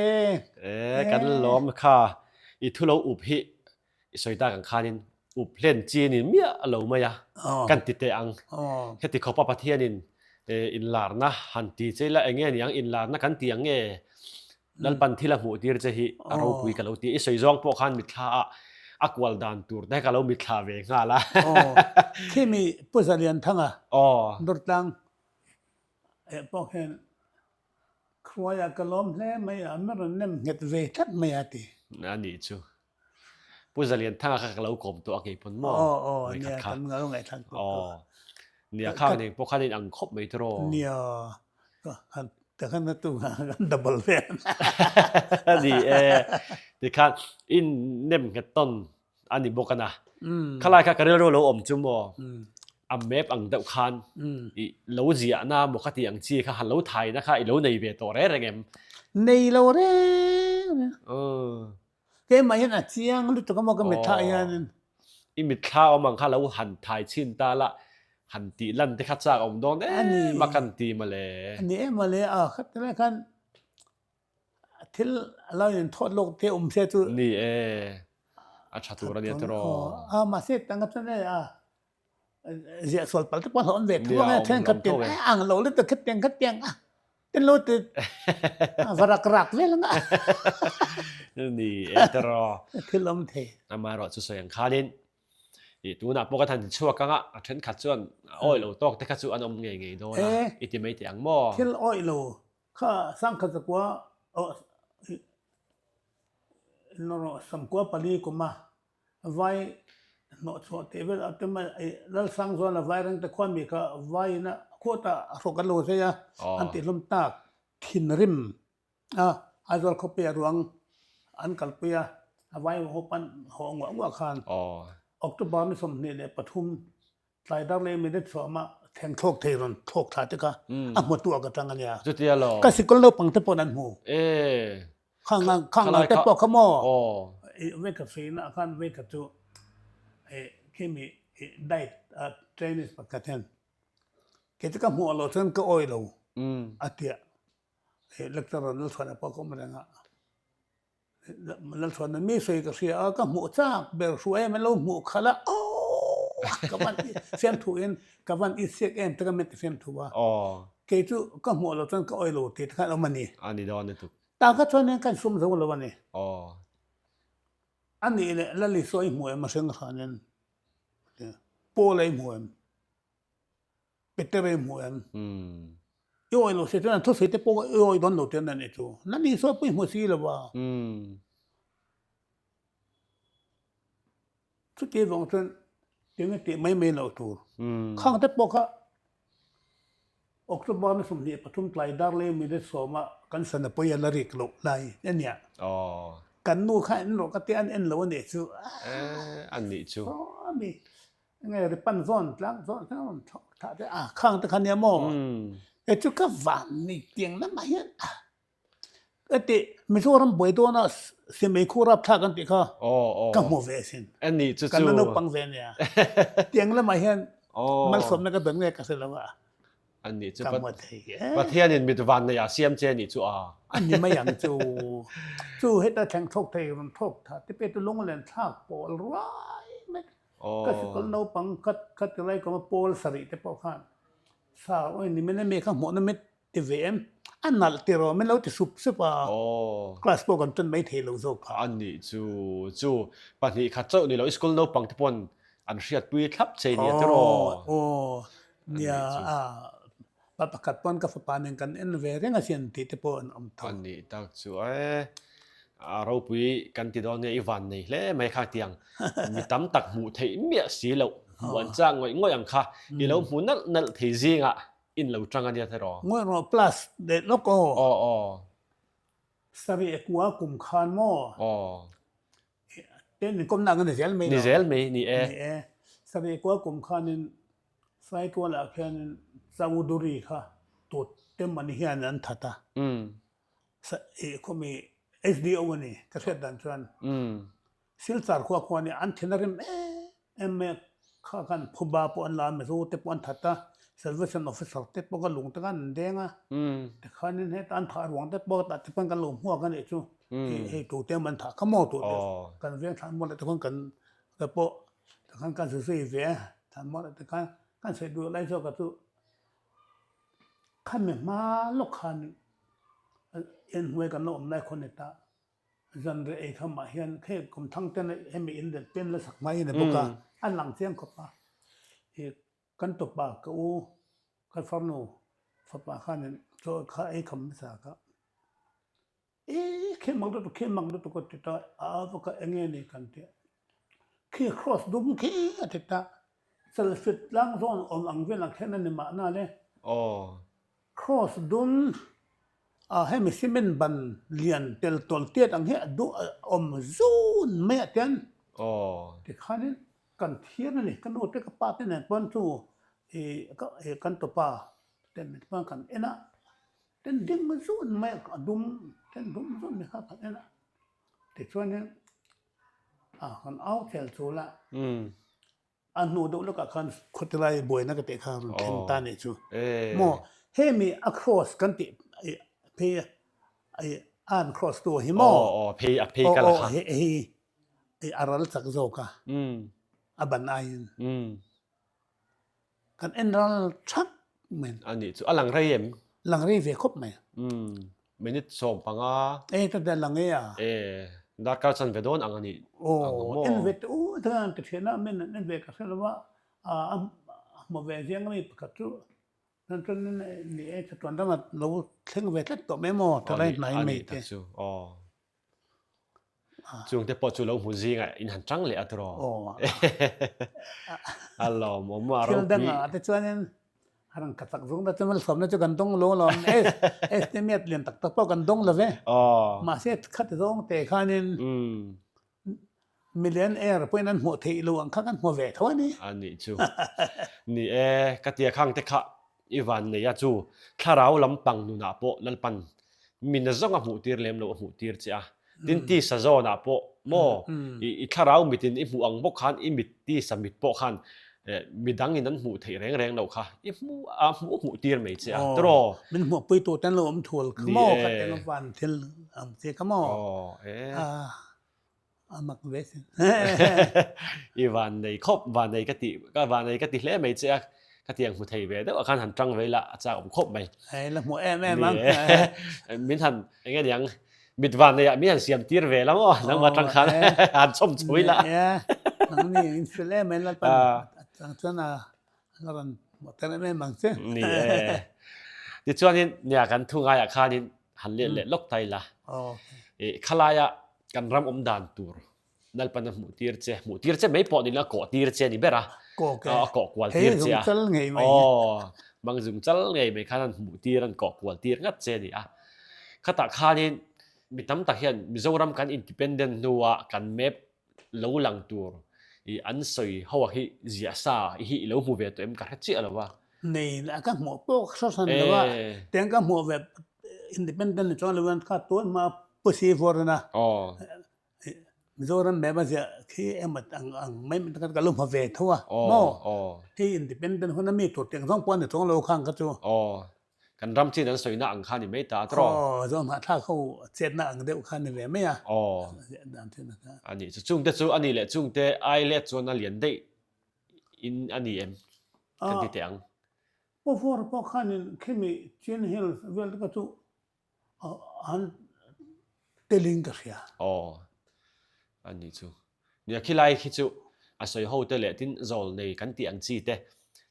E kan lawm kha i thu lo up hi i sawi tak ang khanin up hlen chi ni miah lo mai a kan ti teh ang. Heti khawpa Pathianin inlarna han ti che ila enge niang inlarna kan ti ang nge Lalpan thil a hmuh tir che hi a ropui ka lo ti. I sawi zawng pawh khan mitthla ah a kual dan tur te ka lo mitthla ve nghal a. Khimi Pu Zalianthanga Durtlang Eh pawh hian khuaiah ka lawm hle mai a, min rawn nem nghet ve tlat mai a ti. A nih chu. Pu Zalianthanga kha ka lo kawm tawh a kei pawn maw? Aw aw nia kan lo ngaihthlak tawh tawh. Aw nia khang nen pawh khan in ang khawp mai tiraw? Nia ka khan na tu kha kan double ve. A ni e tikhan in nem nghet tawn a ni bawk a na. Khalai kha ka rilru lo awm chu maw a map ang deuh khan i lo ziahna maw ka tih ang chi kha han lo thaina kha i lo nei ve tawh reng reng em? Nei lo reng reng. Keimah hian a chiang lutuk a maw ka mitthla hianin. I mitthla awm ang kha lo han thai chhin ta la han tih lan te kha chak awm dawn em a kan ti mawle. A ni em mawle a khatilai khan Thil a lo in thawt lawk te awm se chu. Ni e, a tha tur a nia tiraw. A mahse tanga chuan e a ziah sual pal te pawh a hlauhawm ve tho ang e, thenkhat ten a ang lo lutuk khatiang khatiang a ten lo ti va rak rak vel ang a. Ni e tiraw. Thil awm thei. Amaherawh chu sawi ang khanin I tunah pawh ka than chhuak anga a thenkhat chuan awih lo tawk te kha chu an awm ngei ngei dawn a i ti mai teh ang maw? Thil awih lo Kha sangkhat zakua. Samkua pali kuma vai hnawh chhuah teh vel a tum a, Lalsangzuala Vairengte khua mi kha vaiin a khuata a hrawk an lo zai a, an tihlum tak thinrim a Aizawl khawpui a ruang an kalpui a, a vai ho pan haw nguah nguah khan October ni 23 Tlai dar leh minute chhuahma thleng thlawk thei rawn thlawk thla te kha a hmutu ah ka tang a nia. Chutia lo. Ka sikul naupang te paw'n an hmu. E. Khang ang khang ang te pawh kha maw. I vekha hreina ah khan vekha chu e khimi i diet a trainees pakhat hian kei chu ka hmuh loh chuan ka awi lo a tia. E lecturer Lalchhuana pawh ka awm reng a. Lalchhuana mi sawi ka hria a, ka hmuh chak ber hru em an lo hmuh khalh a, aww ka van fiamthu in ka van i siak em te ka mit fiamthu a, kei chu ka hmuh loh chuan ka awih lo tih te khan awm a ni. A ni dawn lutuk. Ta kha chuan in kan sum zo lo a ni. A nih leh Lali saw i hmu em a hring hranin Paul a i hmu em? Peter i hmu em? I awih lo si chuan an thusawi te pawh i awih dawn lo tir na nih chu. Na ni sawi pawh i hmu si lo a. Chuti vang chuan eng tih mai mai loh tur. Khang te pawh kha October ni 23 tlai dar leh minute sawma kan sana pawi a la rik loh lai a nia. Kan nu kha en rawh ka tia an en lo a nih chu. A nih chu. Ami Nge ri pan zawn tlang zawn khan rawn thawk thah te a khang te kha nia maw e chu ka van ni tiang lamah hian a ka ti Mizoram buai dawna simei khu rap thlak an tih kha ka hmu ve asin kan la naupang ve ania tiang lamah hian malsawmna ka dawn nge ka hre lo a. An nih chu Pathianin mit van nei ah siam che nih chu a. An ni mai ang chu. Chu heta thleng thawk thei rawn thawk tha te pe tu lunglen thlak pawl ruai mai. Ka sikul naupang khat khat ti lai kawma pawl sarih te pawh khan sa oi ni min emi kha hmuhna mit ti ve em a nalh ti rawh min lo ti sup sup a class pawh kan ṭan mai thei lo zawk phah. An nih chu chu pahnih khat chauh ni lo i school naupang te pawn an hriatpui thlap che nia tiraw. Aw nia a pa pakhat pawn ka fapa nen kan en ve reng asin tih te pawh an awm tho. An nih tak chu e a ropui kan ti dawn nia i van nei hle mai kha tiang mi tam tak hmuh theih miah si loh hmuh an chak ngawih ngawih ang kha i lo hmu nalh nalh thei zingah in lo tang ania tiraw. Ngawih rawh plus leh lawk aw. Aw aw. Sarih kua kum khan maw. Aw. Ten inkawmna ang a ni zel mai lo. Ni zel mai, ni e. Ni e. Sarih kua kum khanin Saitualah khianin Chowdhury kha tut Temani hian an that a. I khawmi SDO a ni, ka hriat dan chuan. Silchar khua khuan i an thin a rim em em mai a, kha khan phuba pawh an la a, Mizo te pawh an that a, Salvation Officer te pawh kha lung te khan an deng a, tikhanin heta an thah ruang te pawh tah te pawn kan lo hmuak a nih chu. Hei tu te man thah kha maw tu te kan veng thlan mual te khan kan ka pawh takhan kan sawi sawi ve a thlan mual te khan kan sawi duh lai zawk a chu khami hma lawk khan inhnuai kan la awm lai khaw ni ta zanriah ei kha mah hian hei kum thang ten hemi in leh pen la sak hma hi a ni bawk a a lang chiang khawp a kan tawpa ka u ka farnu fapa khanin chaw kha ei kham hmasa kha. Ee khi mak lutuk khi mak lutuk a ti ta a va ka eng nge ni kan ti khi cross dum khi a ti ta chalfit tlang zawn awm ang velah khian a ni mahna le cross dum a hemi cement ban lian tel tawl tiat ang hi a duh a awm zun mai ah tian tikhanin kan thir a ni ka nu te ka pa te nen pawn chu ih kan tawpa te nen pawn kan en a. Ten ding zun mai a dum ten dum zun mai kha kan en a tichuanin a kan au chel chul a a hnu deuh lawkah khan khawtilai buaina ka tih kha rawn thleng ta nih chu maw hemi a cross kan tih phei a an cross tu hi maw hei a ral chak zawk a a ban aiin. Kan en ral thap mai. A nih chu a lang rei em? Lang rei ve khawp mai. Umm minute 15. E ka lang e a. E darkar chan ve dawn ang a nih ang maw? En ve teh u chuan ka thian a min an en ve ka hre lo a, a hmu ve ziang ami pakhat chu chuan chuan ni e chatuan dang a lo thleng ve tlat tawh mai maw thalai hnai mai te. A nih tak chu aw. Chungte pawh chu lo hmu zingah in han tang leh a tiraw? Aw. A lawmawm a ropui. Thil dangah te chuanin a rawn ka chak zung ta chu malsawmna chu kan dawng lo alawm. Estimate lian tak tak pawh kan dawng lo ve. Mahse khati zawng te khanin Million air pawhin an hmuh theih lo ang kha kan hmu ve tho a ni. A nih chu. Ni e, ka tia khang te kha i van nei a chu thlarau lampang nunah pawh Lalpan mi na zawng a hmuh tir lem lo a hmuh tir che a. Tin tisa zawnah pawh maw i thlarau mitin i hmuh ang bawk khan i mit tisa mit pawh khan midang in an hmuh theih reng reng lo kha i hmuh a hmuh hmuh tir mai che a tiraw. Min hmuh pui tu ten lo awm thul kha maw kha teng van thil ang che kha maw. A mak ve sin. I van nei khawp, van nei ka ti, ka van nei ka ti hle mai che a, ka tiang hmu thei ve deuh a khan han tang ve ila a chak awm khawp mai. Hei la hmu em em ang. Min han eng nge niang mit van nei ah min han siam tir ve la maw nangmah tang khan han chawm chho ila. Nang ni in fel em em Lalpan atang chuan a la rawn hmuh tel em em ang che. Ni e. Tichuanin nia kan thu ngaiah khanin han let leh lawk ta ila. Khalaia kan ram awm dan tur Lalpan a hmuh tir che, hmuh tir che mai pawh nila kawh tir che ni ber a. A kawh kual tir che a. Chal ngei mai. Aw, mang zung chal ngei mai khan an hmuh tir an kawh kual tir ngat che ni a. Khatah khanin mi tam tak hian Mizoram kan independent hnua kan map lo lang tur i an sawi ho a hi ziah sa i hi i lo hmu ve tawh em ka hre chiah lo a. Nei a ka hmuh pawh ka hre hran lo a, tiang ka hmuh ve independent ni chuang lo in kha tun hma pusi vawr ina Mizoram map a ziah khi emaw ang ang mai mai ka lo hmu ve tho a maw hei independent hun a mi tur tiang zawng pawh a ni chuang lo khang kha chu. Kan ram chin an sawina ang kha ni mai ta tawh. Aw, zawng hnahthlak ho chetna ang deuh kha ni ve mai a. Aw. Dan thin a kha. A nih chu chungte chu a nih leh chungte ai let chuan a lian daih in a ni em kan ti teh ang. Pu Vawr pawh khanin khimi Chin Hills vel te kha chu an telin ka hria. Aw, a nih chu. Nia khilai khi chu a sawi ho te leh tin zawl nei kan tih ang chi te,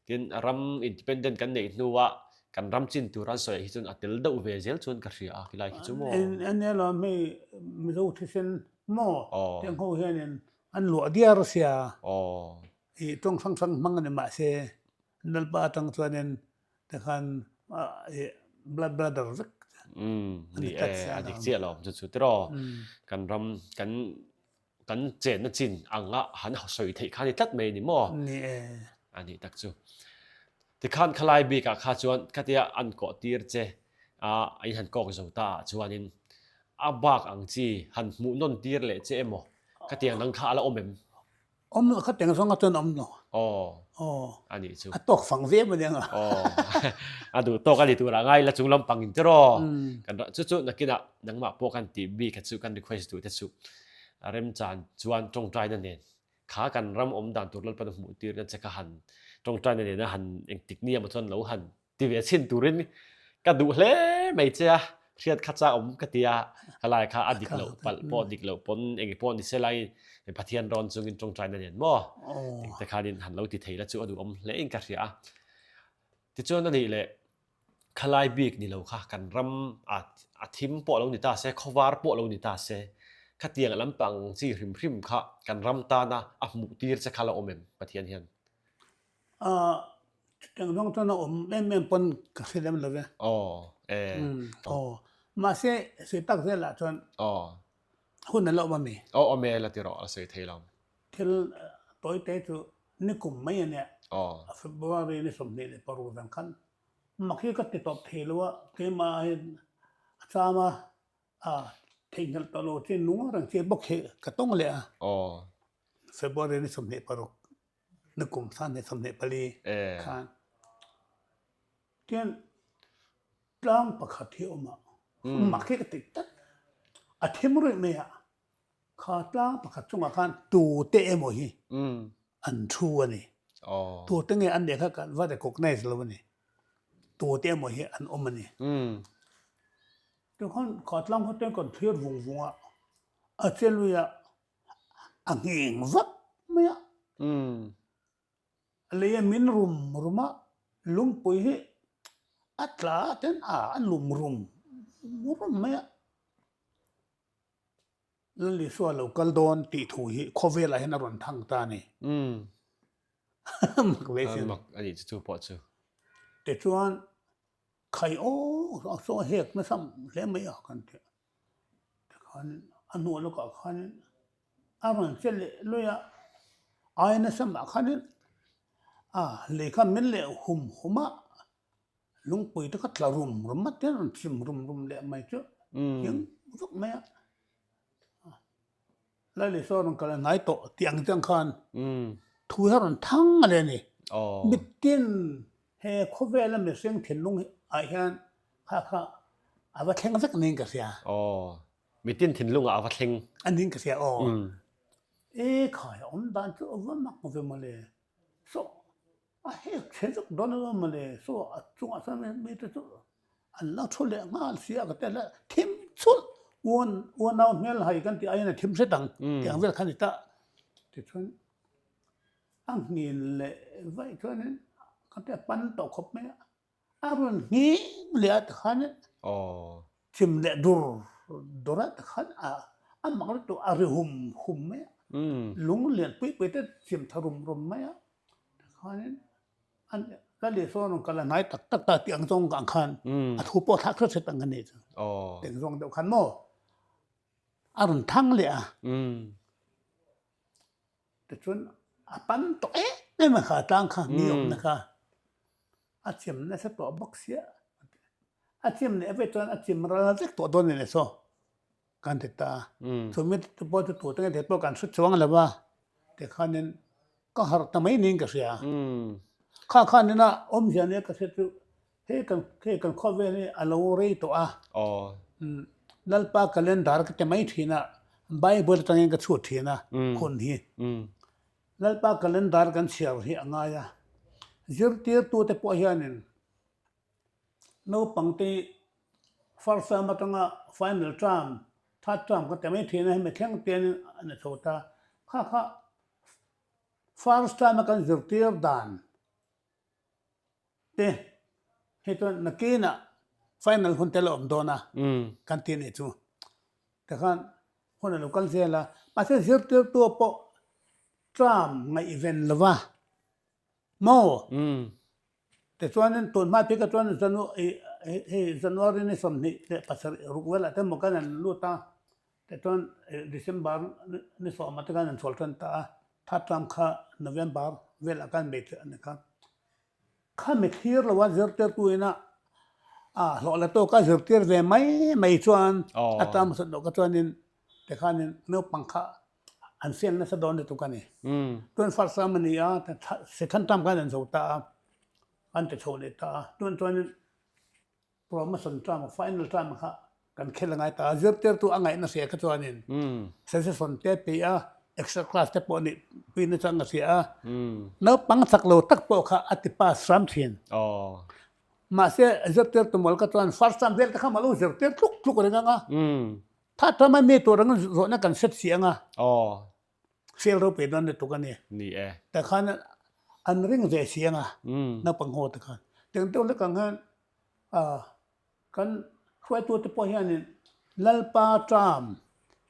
tin ram independent kan neih hnua kan ram chin tur an sawi ah hi chuan a tel deuh ve zel chuan ka hria a khilai khi chu maw. Eng emaw hei Mizo thisen maw tiang ho hianin an luah diar sia i tawng hrang hrang hmang a ni mahse Lalpa atang chuanin Tikhan blood brother vek a ni tlat sia. A dik chiah lo chu chu tiraw. Kan ram kan kan chenna chin anga han sawi theih kha ni tlat mai ni maw? Ni e. A nih tak chu. Tikhan khalai bikah kha chuan khatia an kawh tir che a in han kawk zo ta ah chuanin a bak ang chi han hmuh nawn tir leh che emaw khatiang dang kha a la awm em? Awm lo kha teng zawng a chuan awm lo. Aw. Aw. A nih chu. A tawk fang ve maw nia. Aw. A duh tawk a ni turah ngai la chung lampang in tiraw. Kan chu chu nakinah nangmah pawh kan tih bik kha chu kan request duh te chu a remchan chuan tawngtaina nen kha kan ram awm dan tur Lalpan a hmuh tirna che kha han tawngtaina nena han engtik nia maw chuan lo han Ti ve chhin turin ka duh hle mai che a, hriat kha cha awm ka ti a, ka lai kha a dik loh palh pawh dik loh pawn eng pawh ni se lai Pathian rawn chungin tawngtaina nen maw tih te khanin han lo ti thei la chu a duhawm hle in ka hria a. Tichuan a nih leh khalai bik ni lo kha kan ram a a thim pawh lo ni ta se, khawvar pawh lo ni ta se, khatiang lampang chi hrim hrim kha kan ram tana a hmuh tir che kha la awm em Pathian hian? Chutiang zawng chuan a awm em em pawn ka hre lem lo ve. Aw, e. Aw, mahse sawi tak zelah chuan hun a la awm a mi? Aw, awm e, la ti rawh, a sawi thei lo. Thil tawi te chu nikum mai a nia. Aw. February ni 26 zan khan mak hi ka ti tawp thei lo a, keimah hian a cham a, a theihnghilh tawh lo chi nung reng chi bawk hi ka tawng leh a. Aw. February ni 26. Na kum san he 24 khan tian tlang pakhat hi awm a mak hi ka ti tlat a thim ruih mai a kha tlang pakhat chungah khan tute emaw hi an thu a ni tute nge an nih kha kan va recognize lo a ni tute emaw hi an awm a ni tikhan kha tlang kha ten kan thlir vung vung a a che lui a A ngheng vak mai a. A lei a min rum rum a, lungpui hi a tla ten a a lum rum rum mai a. Lal Isua lo kal dawn tih thu hi khawvelah hian a rawn thang ta a ni. Mak ve sin. Mak a nih chu chu pawh chu. Tichuan khai aw a saw hek nasa hle mai a kan ti. Tikhanin a hnuah lawkah khanin a rawn che leh luih a, ai nasa mah khanin a lei kha min leh hum hum a, lungpui te kha tla rum rum a te rawn chim rum rum leh mai chu hiang vak mai a. Laili saw rawn kal a hnai tawh tih ang chiang khan thu hi a rawn thang a le a ni. Mitin he khawvela mihring thinlung ah hian kha kha a va thleng vek niin ka hria. Aw, mitin thinlungah a va thleng. A niin ka hria aw. E khai a awm dan chu a va mak ve mawle. Saw A hek chhe vek dawn emaw mawle saw a chungah chuan mite chu an lo thu leh nghal si a ka ti a thim chulh uan uanau hmel hai kan tih aiin a thim hret ang tih ang vel kha a ni ta tichuan a nghin leh vaih chuanin ka ti a pan tawh khawp mai a. A rawn nghing leh a tikhan chim leh dur dur a tikhan a mak lutuk a ri hum hum mai a, lung lian pui pui te chim tha rum rum mai a, tikhanin ka leh sawn rawn kal a hnai tak tak ta tih ang zawng ang khan a thu pawh thlak hret hret ang a ni chu teng zawng deuh khan maw a rawn thang leh a. Tichuan a pan tawh em em a kha tlang kha mi awmna kha a chim nasa tawh bawk sia a chim leh vek chuan a chim ral vek tawh dawn a ni saw kan ti ta chumi te pawh chu tute nge pawh kan hre chuang lo va tikhanin ka harh ta mai niin ka hria kha khanin a awmzia nia ka hria chu Hei kan hei kan khawvel hi a lo rei tawh a. Aw. Lalpa calendar ka ti mai thin a, Bible atangin ka chhut thin a hun hi. Lalpa calendar kan chhiar hi a ngai a. Zirtirtute pawh hianin naupangte hi first term atanga final term, third term ka ti mai thin a, hemi thleng te hian a ni chho ta. Kha kha first term a kan zirtir dan Te, hei chuan nakinah final hun te la awm dawn a kan ti anih chu. Tikhan hun a lo kal zel a, mahse zirtirtu pawh term ngaihven lo va maw? Tichuanin tun hma phei kha chuan hei January ni 27 ruk velah te maw kan han lut a, tichuan December ni sawmah te khan an chhawl tan ta a, third term kha November velah khan bei theih a ni kha. Kha mi thlir lo a zirtirtu ina a hlawh la tawk a zirtir ve mai mai chuan a term hmasat loh kha chuanin tikhanin naupang kha an fail nasa dawn lutuk a ni. Tun first term a ni a, second term khan an zo ta a, an ti chho leh ta a, tun chuanin Promotion term, final term kha kan khel a ngai ta a, zirtirtu a ngaihna hria kha chuanin suggestion te pe a, extra class te pawh nih pui nachang a hria a, naupang chak lo tak pawh kha a ti pass hram thin. Mahse zirtirtu mawl kha chuan first term vel te kha malo zirtir tluk tluk reng ang a, third term a mi tur angin zawhna kan set si ang a, fail ropui dawn lutuk a ni. Ni e. Tikhan an ring ve si ang a, naupang ho te khan. Tiang deuh lek ang hian Kan hruaitute pawh hianin Lalpa term,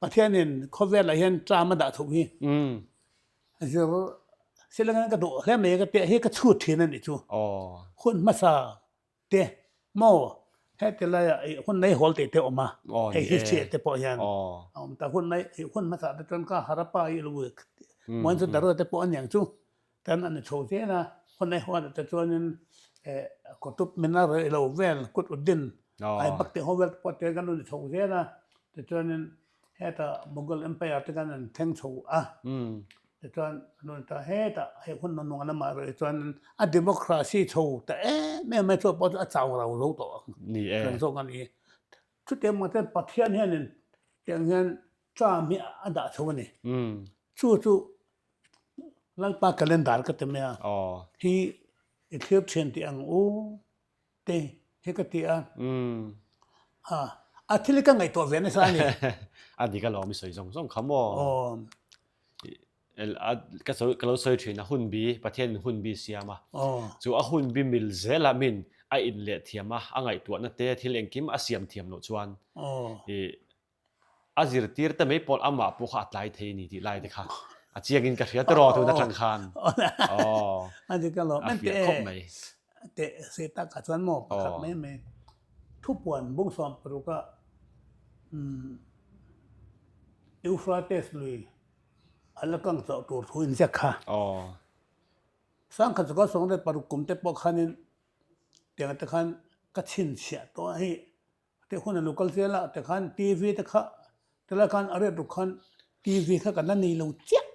Pathianin khawvelah hian term a dah thuh hi zir silangin ka duh hle mai ka tih hi ka chhut thin a nih chu. Hun hmasa te maw heti laiah hun nei hawl tih te a awm a, hei history ah te pawh hian a awm ta. Hun nei hun hmasa te chuan ka Harappa hi Mohenjo-daro te pawh a niang chu. Tan a ni chho zel a, khawnei huatah te chuanin Qutub Minar i lo vel, Qutbuddin Aibak tih ho vel te pawh te kan lo ni chho zel a, tichuanin hetah Mughal Empire te khan an thleng chho a, tichuan an rawn ta hetah hei hun nunung a lamah erawh hi chuanin a democracy chho ta em em mai chu pawh chu a chau rau zo tawh ang reng zawk a ni. Chutiang mah chuan Pathian hianin tiang hian term hi a dah chho a ni. Chu chu Lalpa calendar ka ti mai a, hi i thlir thin tih ang u te hi ka ti a, a thil hi ka ngaihtuah ve nasa a ni. A dik alawm i sawi zawng zawng kha maw? Ka sawi ka lo sawi thin a hun bi Pathian in hun bi siam a, chu a hun bi mil zelah min a in leh thiam a, a ngaihtuahna te thil engkim a siam thiam loh chuan i. A zirtir te mai pawh amah pawh kha a tlai thei a ni tih lai te kha a chiangin ka hria tiraw tun atang khan. Aw. A dik alawm. A fiah khawp mai. Teh se takah chuan maw pakhat mai mai thupuan bungsawm paruka Euphrates lui a la kang chauh tur thu inziak kha. Sangkhat chuka 16 kum te pawh khanin tiang te khan ka chhinchhiah tawh a hei Tih hun a lo kal zel a, tikhan TV te kha tilai khan a riat ruk khan TV kha kan la nei lo chiah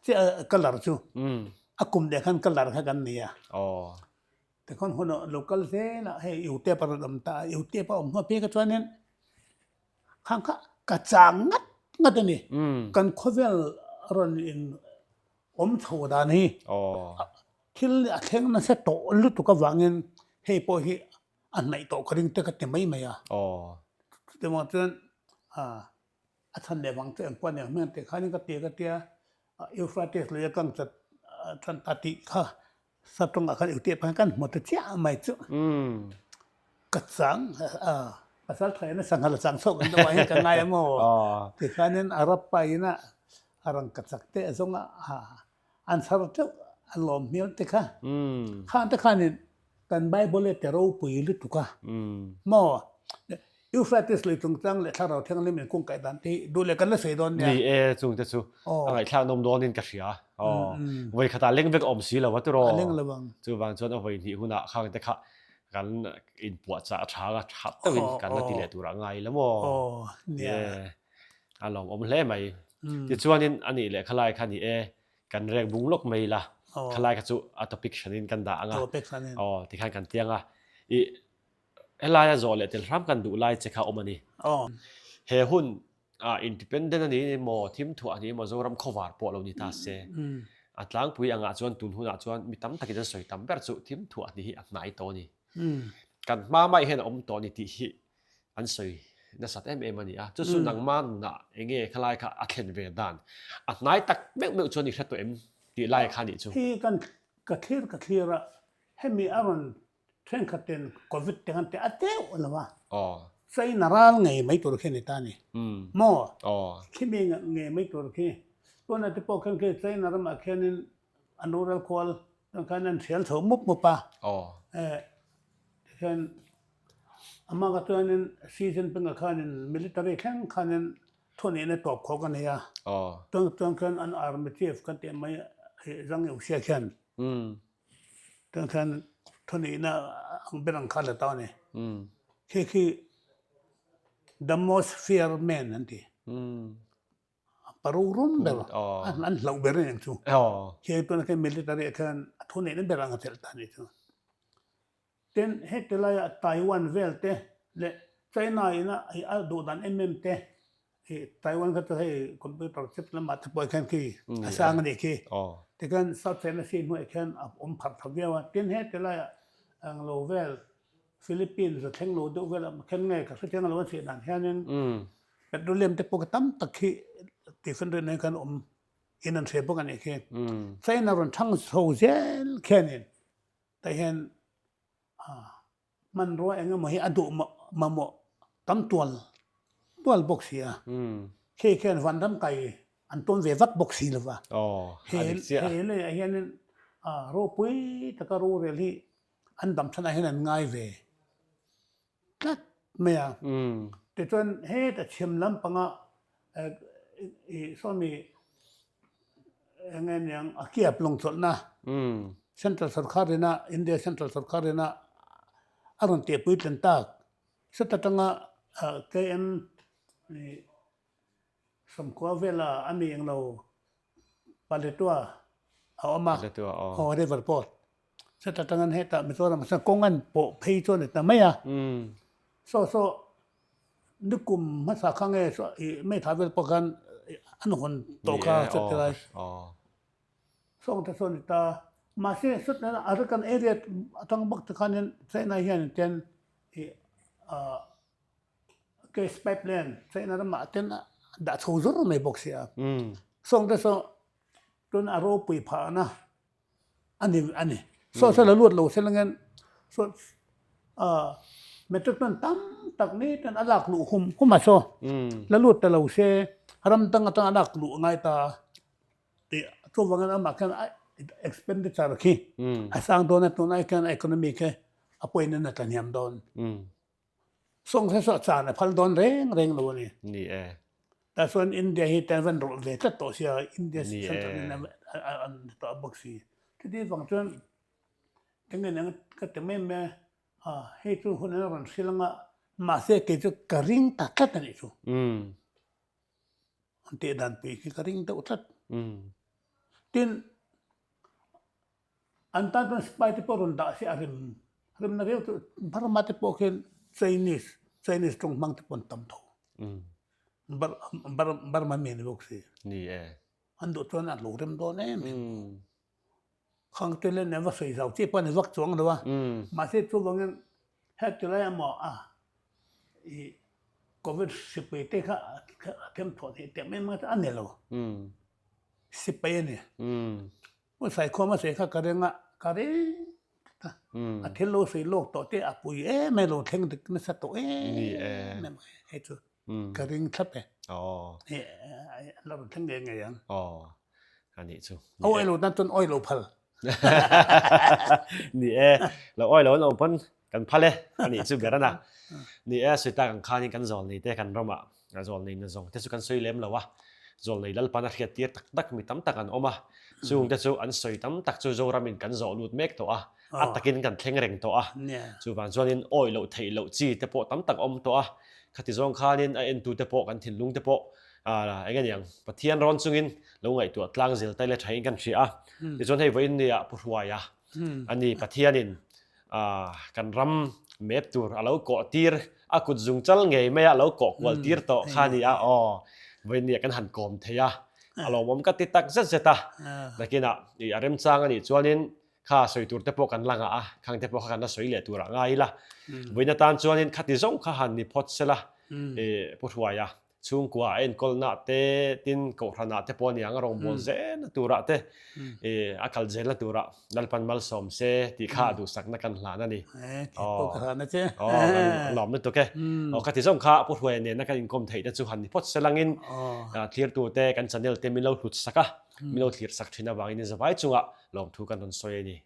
chiah colour chu a kum leh khan colour kha kan nei a. Tikhan hun a lo kal zel a, hei U tape a rawn awm ta a, U tape a awm hma phei kha chuanin khang kha ka chang ngat ngat a ni. Kan khawvel rawn in awm chho dan hi thil a thleng nasa tawh lutuk avangin hei pawh hi a hnaih tawh ka ring te ka ti mai mai a. Chutiang chuan a chhan leh vang chu engpawh aniang hmel tih khanin ka ti ka tia Euphrates lui a kang chat chan ta tih kha saptawngah khan engtiah pawh hian kan hmu ta chiah mai chu. Ka chang pasal tha hian sangha la chang chhuak ang deuh ah hian ka ngai a maw tikhanin Arab pa ina a rangkachak te a zawng a an chhar teuh a lawm hmel te kha. Khang te khanin kan Bible e te ropui lutuk a. Maw? Euphrates lui chungchang leh Thlarau Thianghlim in kungkaih dan te hi duh leh kan la sawi dawn nia. Ni e, chung te chu a ngaihthlak nawm dawnin ka hria. Aw, vawi khatah leng vek a awm si lo a tiraw? A leng lo ang. Chuvang chuan a vawi hnih hunah khang te kha kan inpuahchah a tha anga tha deuhin kan la ti leh turah ngai ila maw? Aw, nia. A lawmawm hle mai. Tichuanin a nih leh khalai kha ni e, kan rek bung lawk mai ila, khalai kha chu a topic hranin kan dah ang a. Aw, tikhan kan tiang a. I helaia zawh leh tel hram kan duh lai che kha awm a ni. He hun ah independent a ni emaw, thim thuah a ni emaw, Zoram khawvar pawh lo ni ta se. A tlangpui angah chuan tun hunah chuan mi tam takin an sawi tam ber chu thim thuah ni hi a hnai tawh a ni. Kan hma mai hian a awm tawh a ni tih hi an sawi nasat em em a ni a. Chu chu nangma nunah eng nge khalai kha a thlen ve dan a hnai tak meuh meuh chuan i hre tawh em tih lai kha nih chu. Hi kan ka thlir ka thlir a, hemi a rawn thenkhatin covid te khan teh a deuh a lo a, China ral ngei mai tur khi a ni ta a ni maw? Khimi ngei mai tur khi tunah te pawh khan khi China ramah khianin an rural khual chuan khan an thial chho mup mup a, tikhian amah kha chuanin Xi Jinping-a khanin military thleng khanin thunihna tawp khawk a nei a, chuan chuan khan an army chief kan tih mai Zhang Youxia khian chuan khan thunihna ang ber ang kha la ta a ni. Khi khi the most fear man an ti. Paru rum ber an hlauh ber a ni ang chu. Khi tuna khi military ah khian a thu neihna ber ang a chelh ta a nih chu. Tin, heti laia Taiwan vel te leh China ina a duh dan em em te i Taiwan kha chu hei computer chip lamah te pawh khian khi a sang a nih khi. Tikhian South China Sea hnuaiah khian a awm pharh tha viau a. Tin, heti laia englo vel Philippines a thleng lo deuh velah khen nge ka hre chiang lo a chheh dan hianin petroleum te pawh tam tak hi tiffin rin hian khan awm in an hre bawk a nih khi. China rawn thang chho zel khianin tah hian hmanrua eng emaw hi a duh mamawh tam tual tual bawk si a. Khi khian vanram kai an tawn ve vak bawk si lo va. He leiah hianin ropui taka rorel hi an dam chhanah hian an ngai ve tlat mai a. Tichuan heta chhim lampanga ih sawmi eng nge niang a kiap lawng chawlhna Central sorkar ina India Central sorkar ina a rawn tih puitlin tak seta tanga KM ih Sawmkhua vela a mi englo Paletwa a awm a, aw river port. Chutah tangin hetah Mizoram ah chuan kawng an pawh phei chu a ni ta mai a. Saw saw nikum hmasa kha nge saw ih Meitha vel pawh khan an hawn tawh kha chuti lai. Sawng te chu a ni ta. Mahse sawtah Arakan area atang bawk te khanin China hian ten ih ah Gas pipeline China ramah ten a dah chho zawr mai bawk si a. Sawng te saw tun a ropui phahna a ni a ni. Saw saw la lut lo se langin saw ah. Metric ton tam tak ni ten a lak luh hum hum a saw. La lut ta lo se ram dang atang a lak luh a ngai ta tih chuvangin amah khian a expenditure khi a sang dawn a tunah khian economy khi a pawhin a tla hniam dawn. Sawng kha saw chan a phal dawn reng reng lo a ni. Ni e. Tah chuan India hi tan van rawlh ve tlat tawh sia India central in an tawh bawk si. Chuti vang chuan enge nang ka ti mai mai a hei chu hun an rawn hrilh anga mahse kei chu ka ring ta tlat a nih chu. An tih dan pui khi ka ring deuh tlat. Tin An tan chuan spy te pawh rawn dah se a rem remna viau chu Burma te pawh khian Chinese Chinese tawng hmang te pawh an tam tho. Burma mi ni bawk si. Ni e. An duh chuan an lo rem dawn em em. Khang te len va sawi zau chi pawh a ni vak chuang lo a. Mahse chuvangin heti lai emaw a i Covid hripui te kha a them thawh theih teh mai mai chu a ni lo. Sipai a ni. Pu Saikhawma sawi kha ka ring a, ka ring tlat a. A thil lo sawi lawk tawh te a pui em em lo thleng dik nasa tawh em em hei chu ka ring thlap e. An la rawn thleng ngei ngei ang. A nih chu. Awi lo tan chuan awi lo phal. Ni e, lo awi lo an awm pawn kan phal e, a nih chu ber a na. Ni e, sawi tak ang khanin kan zawl nei te kan ramah zawl nei na zawng te chu kan sawi lem lo a, zawl nei Lalpan a hriat tir tak tak mi tam tak an awm a, chung te chu an sawi tam tak chu Zoramin kan zawh lut mek tawh a, a takin kan thleng reng tawh a, chuvang chuanin awi loh theih loh chi te pawh tam tak a awm tawh a, khati zawng khanin a entu te pawh kan thinlung te pawh eng a niang Pathian rawn chungin lo ngaihtuah tlang zel tai le thain kan hria a, tichuan hei vawiin nia Pu Hruaia a ni Pathianin kan ram map tur a lo kawh tir a kut zung chal ngei mai a lo kawh kual tir tawh kha a ni a aw vawiin nia kan han kawm thei a a lawmawm ka ti tak zet zet a nakinah ih a remchang a nih chuanin kha sawi tur te pawh kan la ngah a khang te pawh kha kan la sawi leh tur ah ngai ila vawiin atan chuanin khati zawng kha han ni phawt sela ih Pu Hruaia Chhungkua a enkawlna te, tin kohhranah te pawh a niang a rawngbâwl zelna turah te, a kal zelna turah Lalpan malsawm se tih kha a duhsakna kan hlan a ni. Aw, kan lawm lutuk e. Aw, ka ti zawng kha Pu Hruaia nena kan inkawm theih te chu han ni phawt se langin thlirtute kan channel te min lo hlut sak a, min lo thlir sak thin avangin zavai chungah lawmthu kan rawn sawi a ni.